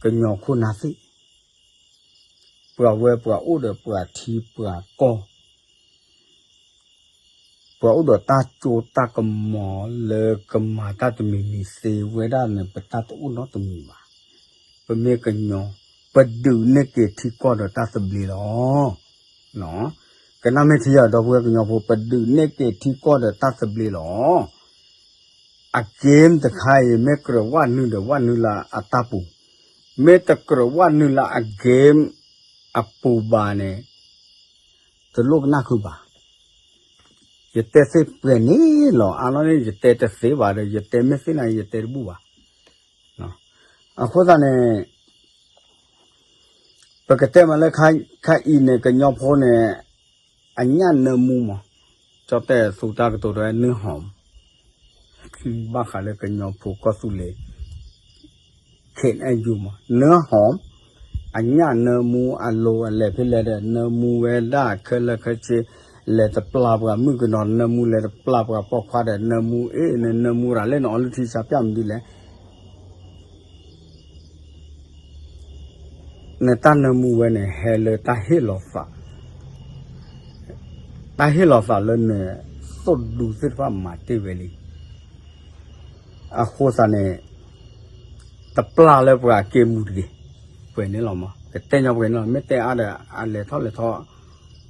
ကညီခိၣ်နၢ်သ့ၣ်, ပှၤဝဲပှၤအိၣ်ဒီးပှၤထံပှၤကီၢ်, ပှၤအိၣ်ဒီးတၢ်စိတၢ်ကမီၤလၢကမၤတၢ်တမံၤမံၤသ့ဝဲဒၣ်န့ၣ် ပတၢ်တအိၣ်နီတမံၤဘၣ်. ပမ့ၢ်ကညီ, ပဒုးန့ၢ်က့ၤထံကီၢ်ဒီးတၢ်သဘျ့လီၤ. ကနၣ်မ့ၢ်ထံယၤဒီပုၢ်ဝဲၢ်ကညီဖိ ပဒုးန့ၢ်က့ၤထံကီၢ်ဒီးတၢ်သဘျ့လီၤ. အ game တခါအံၤ မ့ၢ်ကြၢးဝဲနုာ်ဒီးဝဲနုာ်လၢအတၢ်ပူၤ, မ့ၢ်တကြၢးဝဲနုာ်လၢအ game အပူၤဘၣ်န့ၣ် တလိၣ်ကနၣ်ဃုာ်ဘၣ်. ယတဲသ့ပှဲၤန့ၣ်လီၤ. အါနီၢ်န့ၣ် ယတဲတသ့ဘၣ်ဒီး ယတဲမ့ၢ်သ့န့ၣ် ယတဲတဘူၣ်ဘၣ်. အဃိသတးန့ၣ် ပကတဲမးလၢ ခါအံၤန့ၣ် ကညီဖိန့ၣ် အညၣ်နၢမူမး, ကၠီတဲသူတၢ်ကတိၤတဝဲ နၢဟီၣ်, ဘၣ်ဃးလၢကညီဖိကီၢ်သူလ့ၤ ခဲအံၤမး နၢဟီၣ်, အညၣ်နၢမူအလိၤအလဲၢ်ဖဲလဲၣ်ဒီး နၢမူဝဲဒၣ်ခဲလၢာ်ခဲဆ့, လဲၤတပျၢ်ပှၤမုၣ်ကနီၤ, နၢမူလဲၤတပျၢ်ပှၤပိာ်ခွါဒီး နၢမူအ့ၣ် နနၢမူရၤလဲၣ် နအီလုၢ်ထံဆါပျၢ်မနုၤလဲၣ် နတၢ်နၢမူဝဲန့ၣ် ဟဲလၢတၢ်ဟ့ၣ်လီၤသး, တၢ်ဟ့ၣ်လီၤသးလၢနသိၣ်ဒူသ့ၣ်တဖၣ်မၤတ့ၢ်ဝဲလံ. အဃိသတးန့ၣ် တပျၢ်လၢပှၤက့ၤမူတဂ့ၤ, ပှဲၤန့ၣ်လီၤမး, ကတဲညီပှဲၤန့ၣ်လီၤ, မ့ၢ်တဲအါဒီး အလဲၤထီၣ်လဲၤထီၣ်,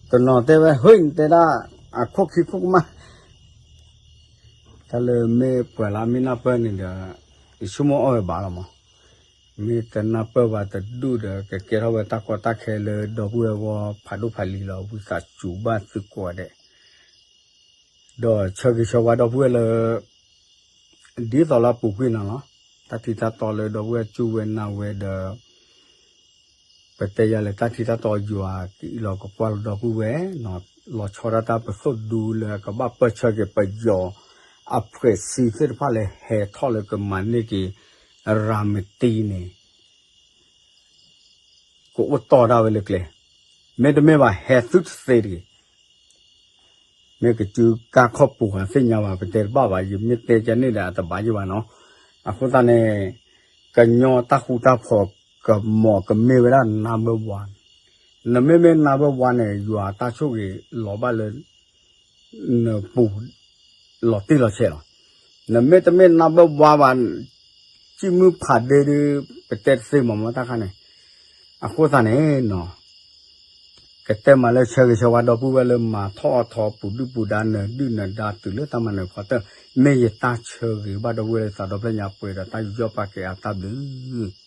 တနီၤတဲဝဲ ဟ့ၣ် နတဲဒၣ် အခိၣ်ခံခိၣ်ကမၣ် တၢ်လၢမ့ၢ်ပှၤလၢမ့ၢ်နၢ်ပၢၢ်န့ၣ်ဒီး ယဆိကမိၣ်အီၣ်ဝဲဘၣ်လီၤမး, မ့ၢ်တနၢ်ပၢၢ်ဘၣ်တဒူၣ်ဒီး ကကဲထီၣ်ဝဲတၢ်ကီတၢ်ခဲလၢဒီပုၢ်ဝဲၢ်အဂီၢ် ဖးဒိၣ်ဖးလံၤလီၤ, ဝံသးစူၤဘၣ်သုကိးဂၤဒဲး, ဒီးဆၢဂ့ၤဆၢဝါဒီပုၢ်ဝဲၢ်လၢ ဒ်သိးလၢအပူၤကွံာ်နီၤလီၤ, တၢ်ထံတၢ်တီလၢဒီပုၢ်ဝဲၢ်စူၢ်ဝဲနာ်ဝဲဒီး ပတဲယၤလဲၣ် တၢ်ထံတၢ်တီယွၤကအံးလီၤကကွၢ်လီၤဒီပုၢ်ဝဲၢ်, လီၤဆီဒၣ်တၢ်ပသိၣ်ဒူလၢကဘၣ်ပၢၢ်ဆၢက့ၤပယီၤ အဖှဲးစံသ့ၣ်တဖၣ်လၢဟဲထီၣ်လၢကမၤန့ၢ်က့ၤ ရၤမတံန့ၣ် ကအိၣ်တီၢ်ဒၣ်ဝဲလၢကျဲ, မ့တမ့ၢ်ဘၣ်ဟဲသုတသ့တဂ့ၤ မ့ၢ်ကစုကါခီၣ်ပူၤဟးသ့ၣ်ညါဘၣ် ပတဲတဘၣ်ဘၣ် ယမ့ၢ်တဲကန့ၣ်ဒီးအတဘၣ်ယဘၣ်နီၤ, အဃိသတးန့ၣ် ကညီတၢ်ဃူတၢ်ဖိး ကမီၤကမ့ၢ်ဝဲဒၣ် number one, နမ့မ့ၢ် number one န့ၣ် ယွၤတၢ်ဆိၣ်ဂ့ၤလီၤဘၣ်လၢ နပူၤ လီၤတံၢ်လီၤဆဲးလီၤ, နမ့ၢ်တမ့ၢ် number one ဘၣ် စံၣ်မုၢ်ဖးဒ့ဒီး ပတဲတသ့မးမတၢ်ခါန့ၣ်, အဃိသတးန့ၣ်နီၤ ကတဲမးလၢဆၢဂ့ၤဆၢဝါဒီပုၢ်ဝဲၢ်လၢမၤထီၣ်အီၣ်ထီၣ်ပူၤဒုၣ်ပူၤဒါနၢၤဒုၣ်နၢၤဒါတုၤလၢတၢ်မၤနၢၤဖီတၢၣ်, မ့ၢ်ယတၢ်ဆၢဂ့ၤဘၣ်ဒီပုၢ်ဝဲၢ်လၢသးဒီဖျၢၣ်ညါပှဲၤဒီးတၢ်ယူးယီၣ်ပာ်ကဲအါတၢ်ဘျုး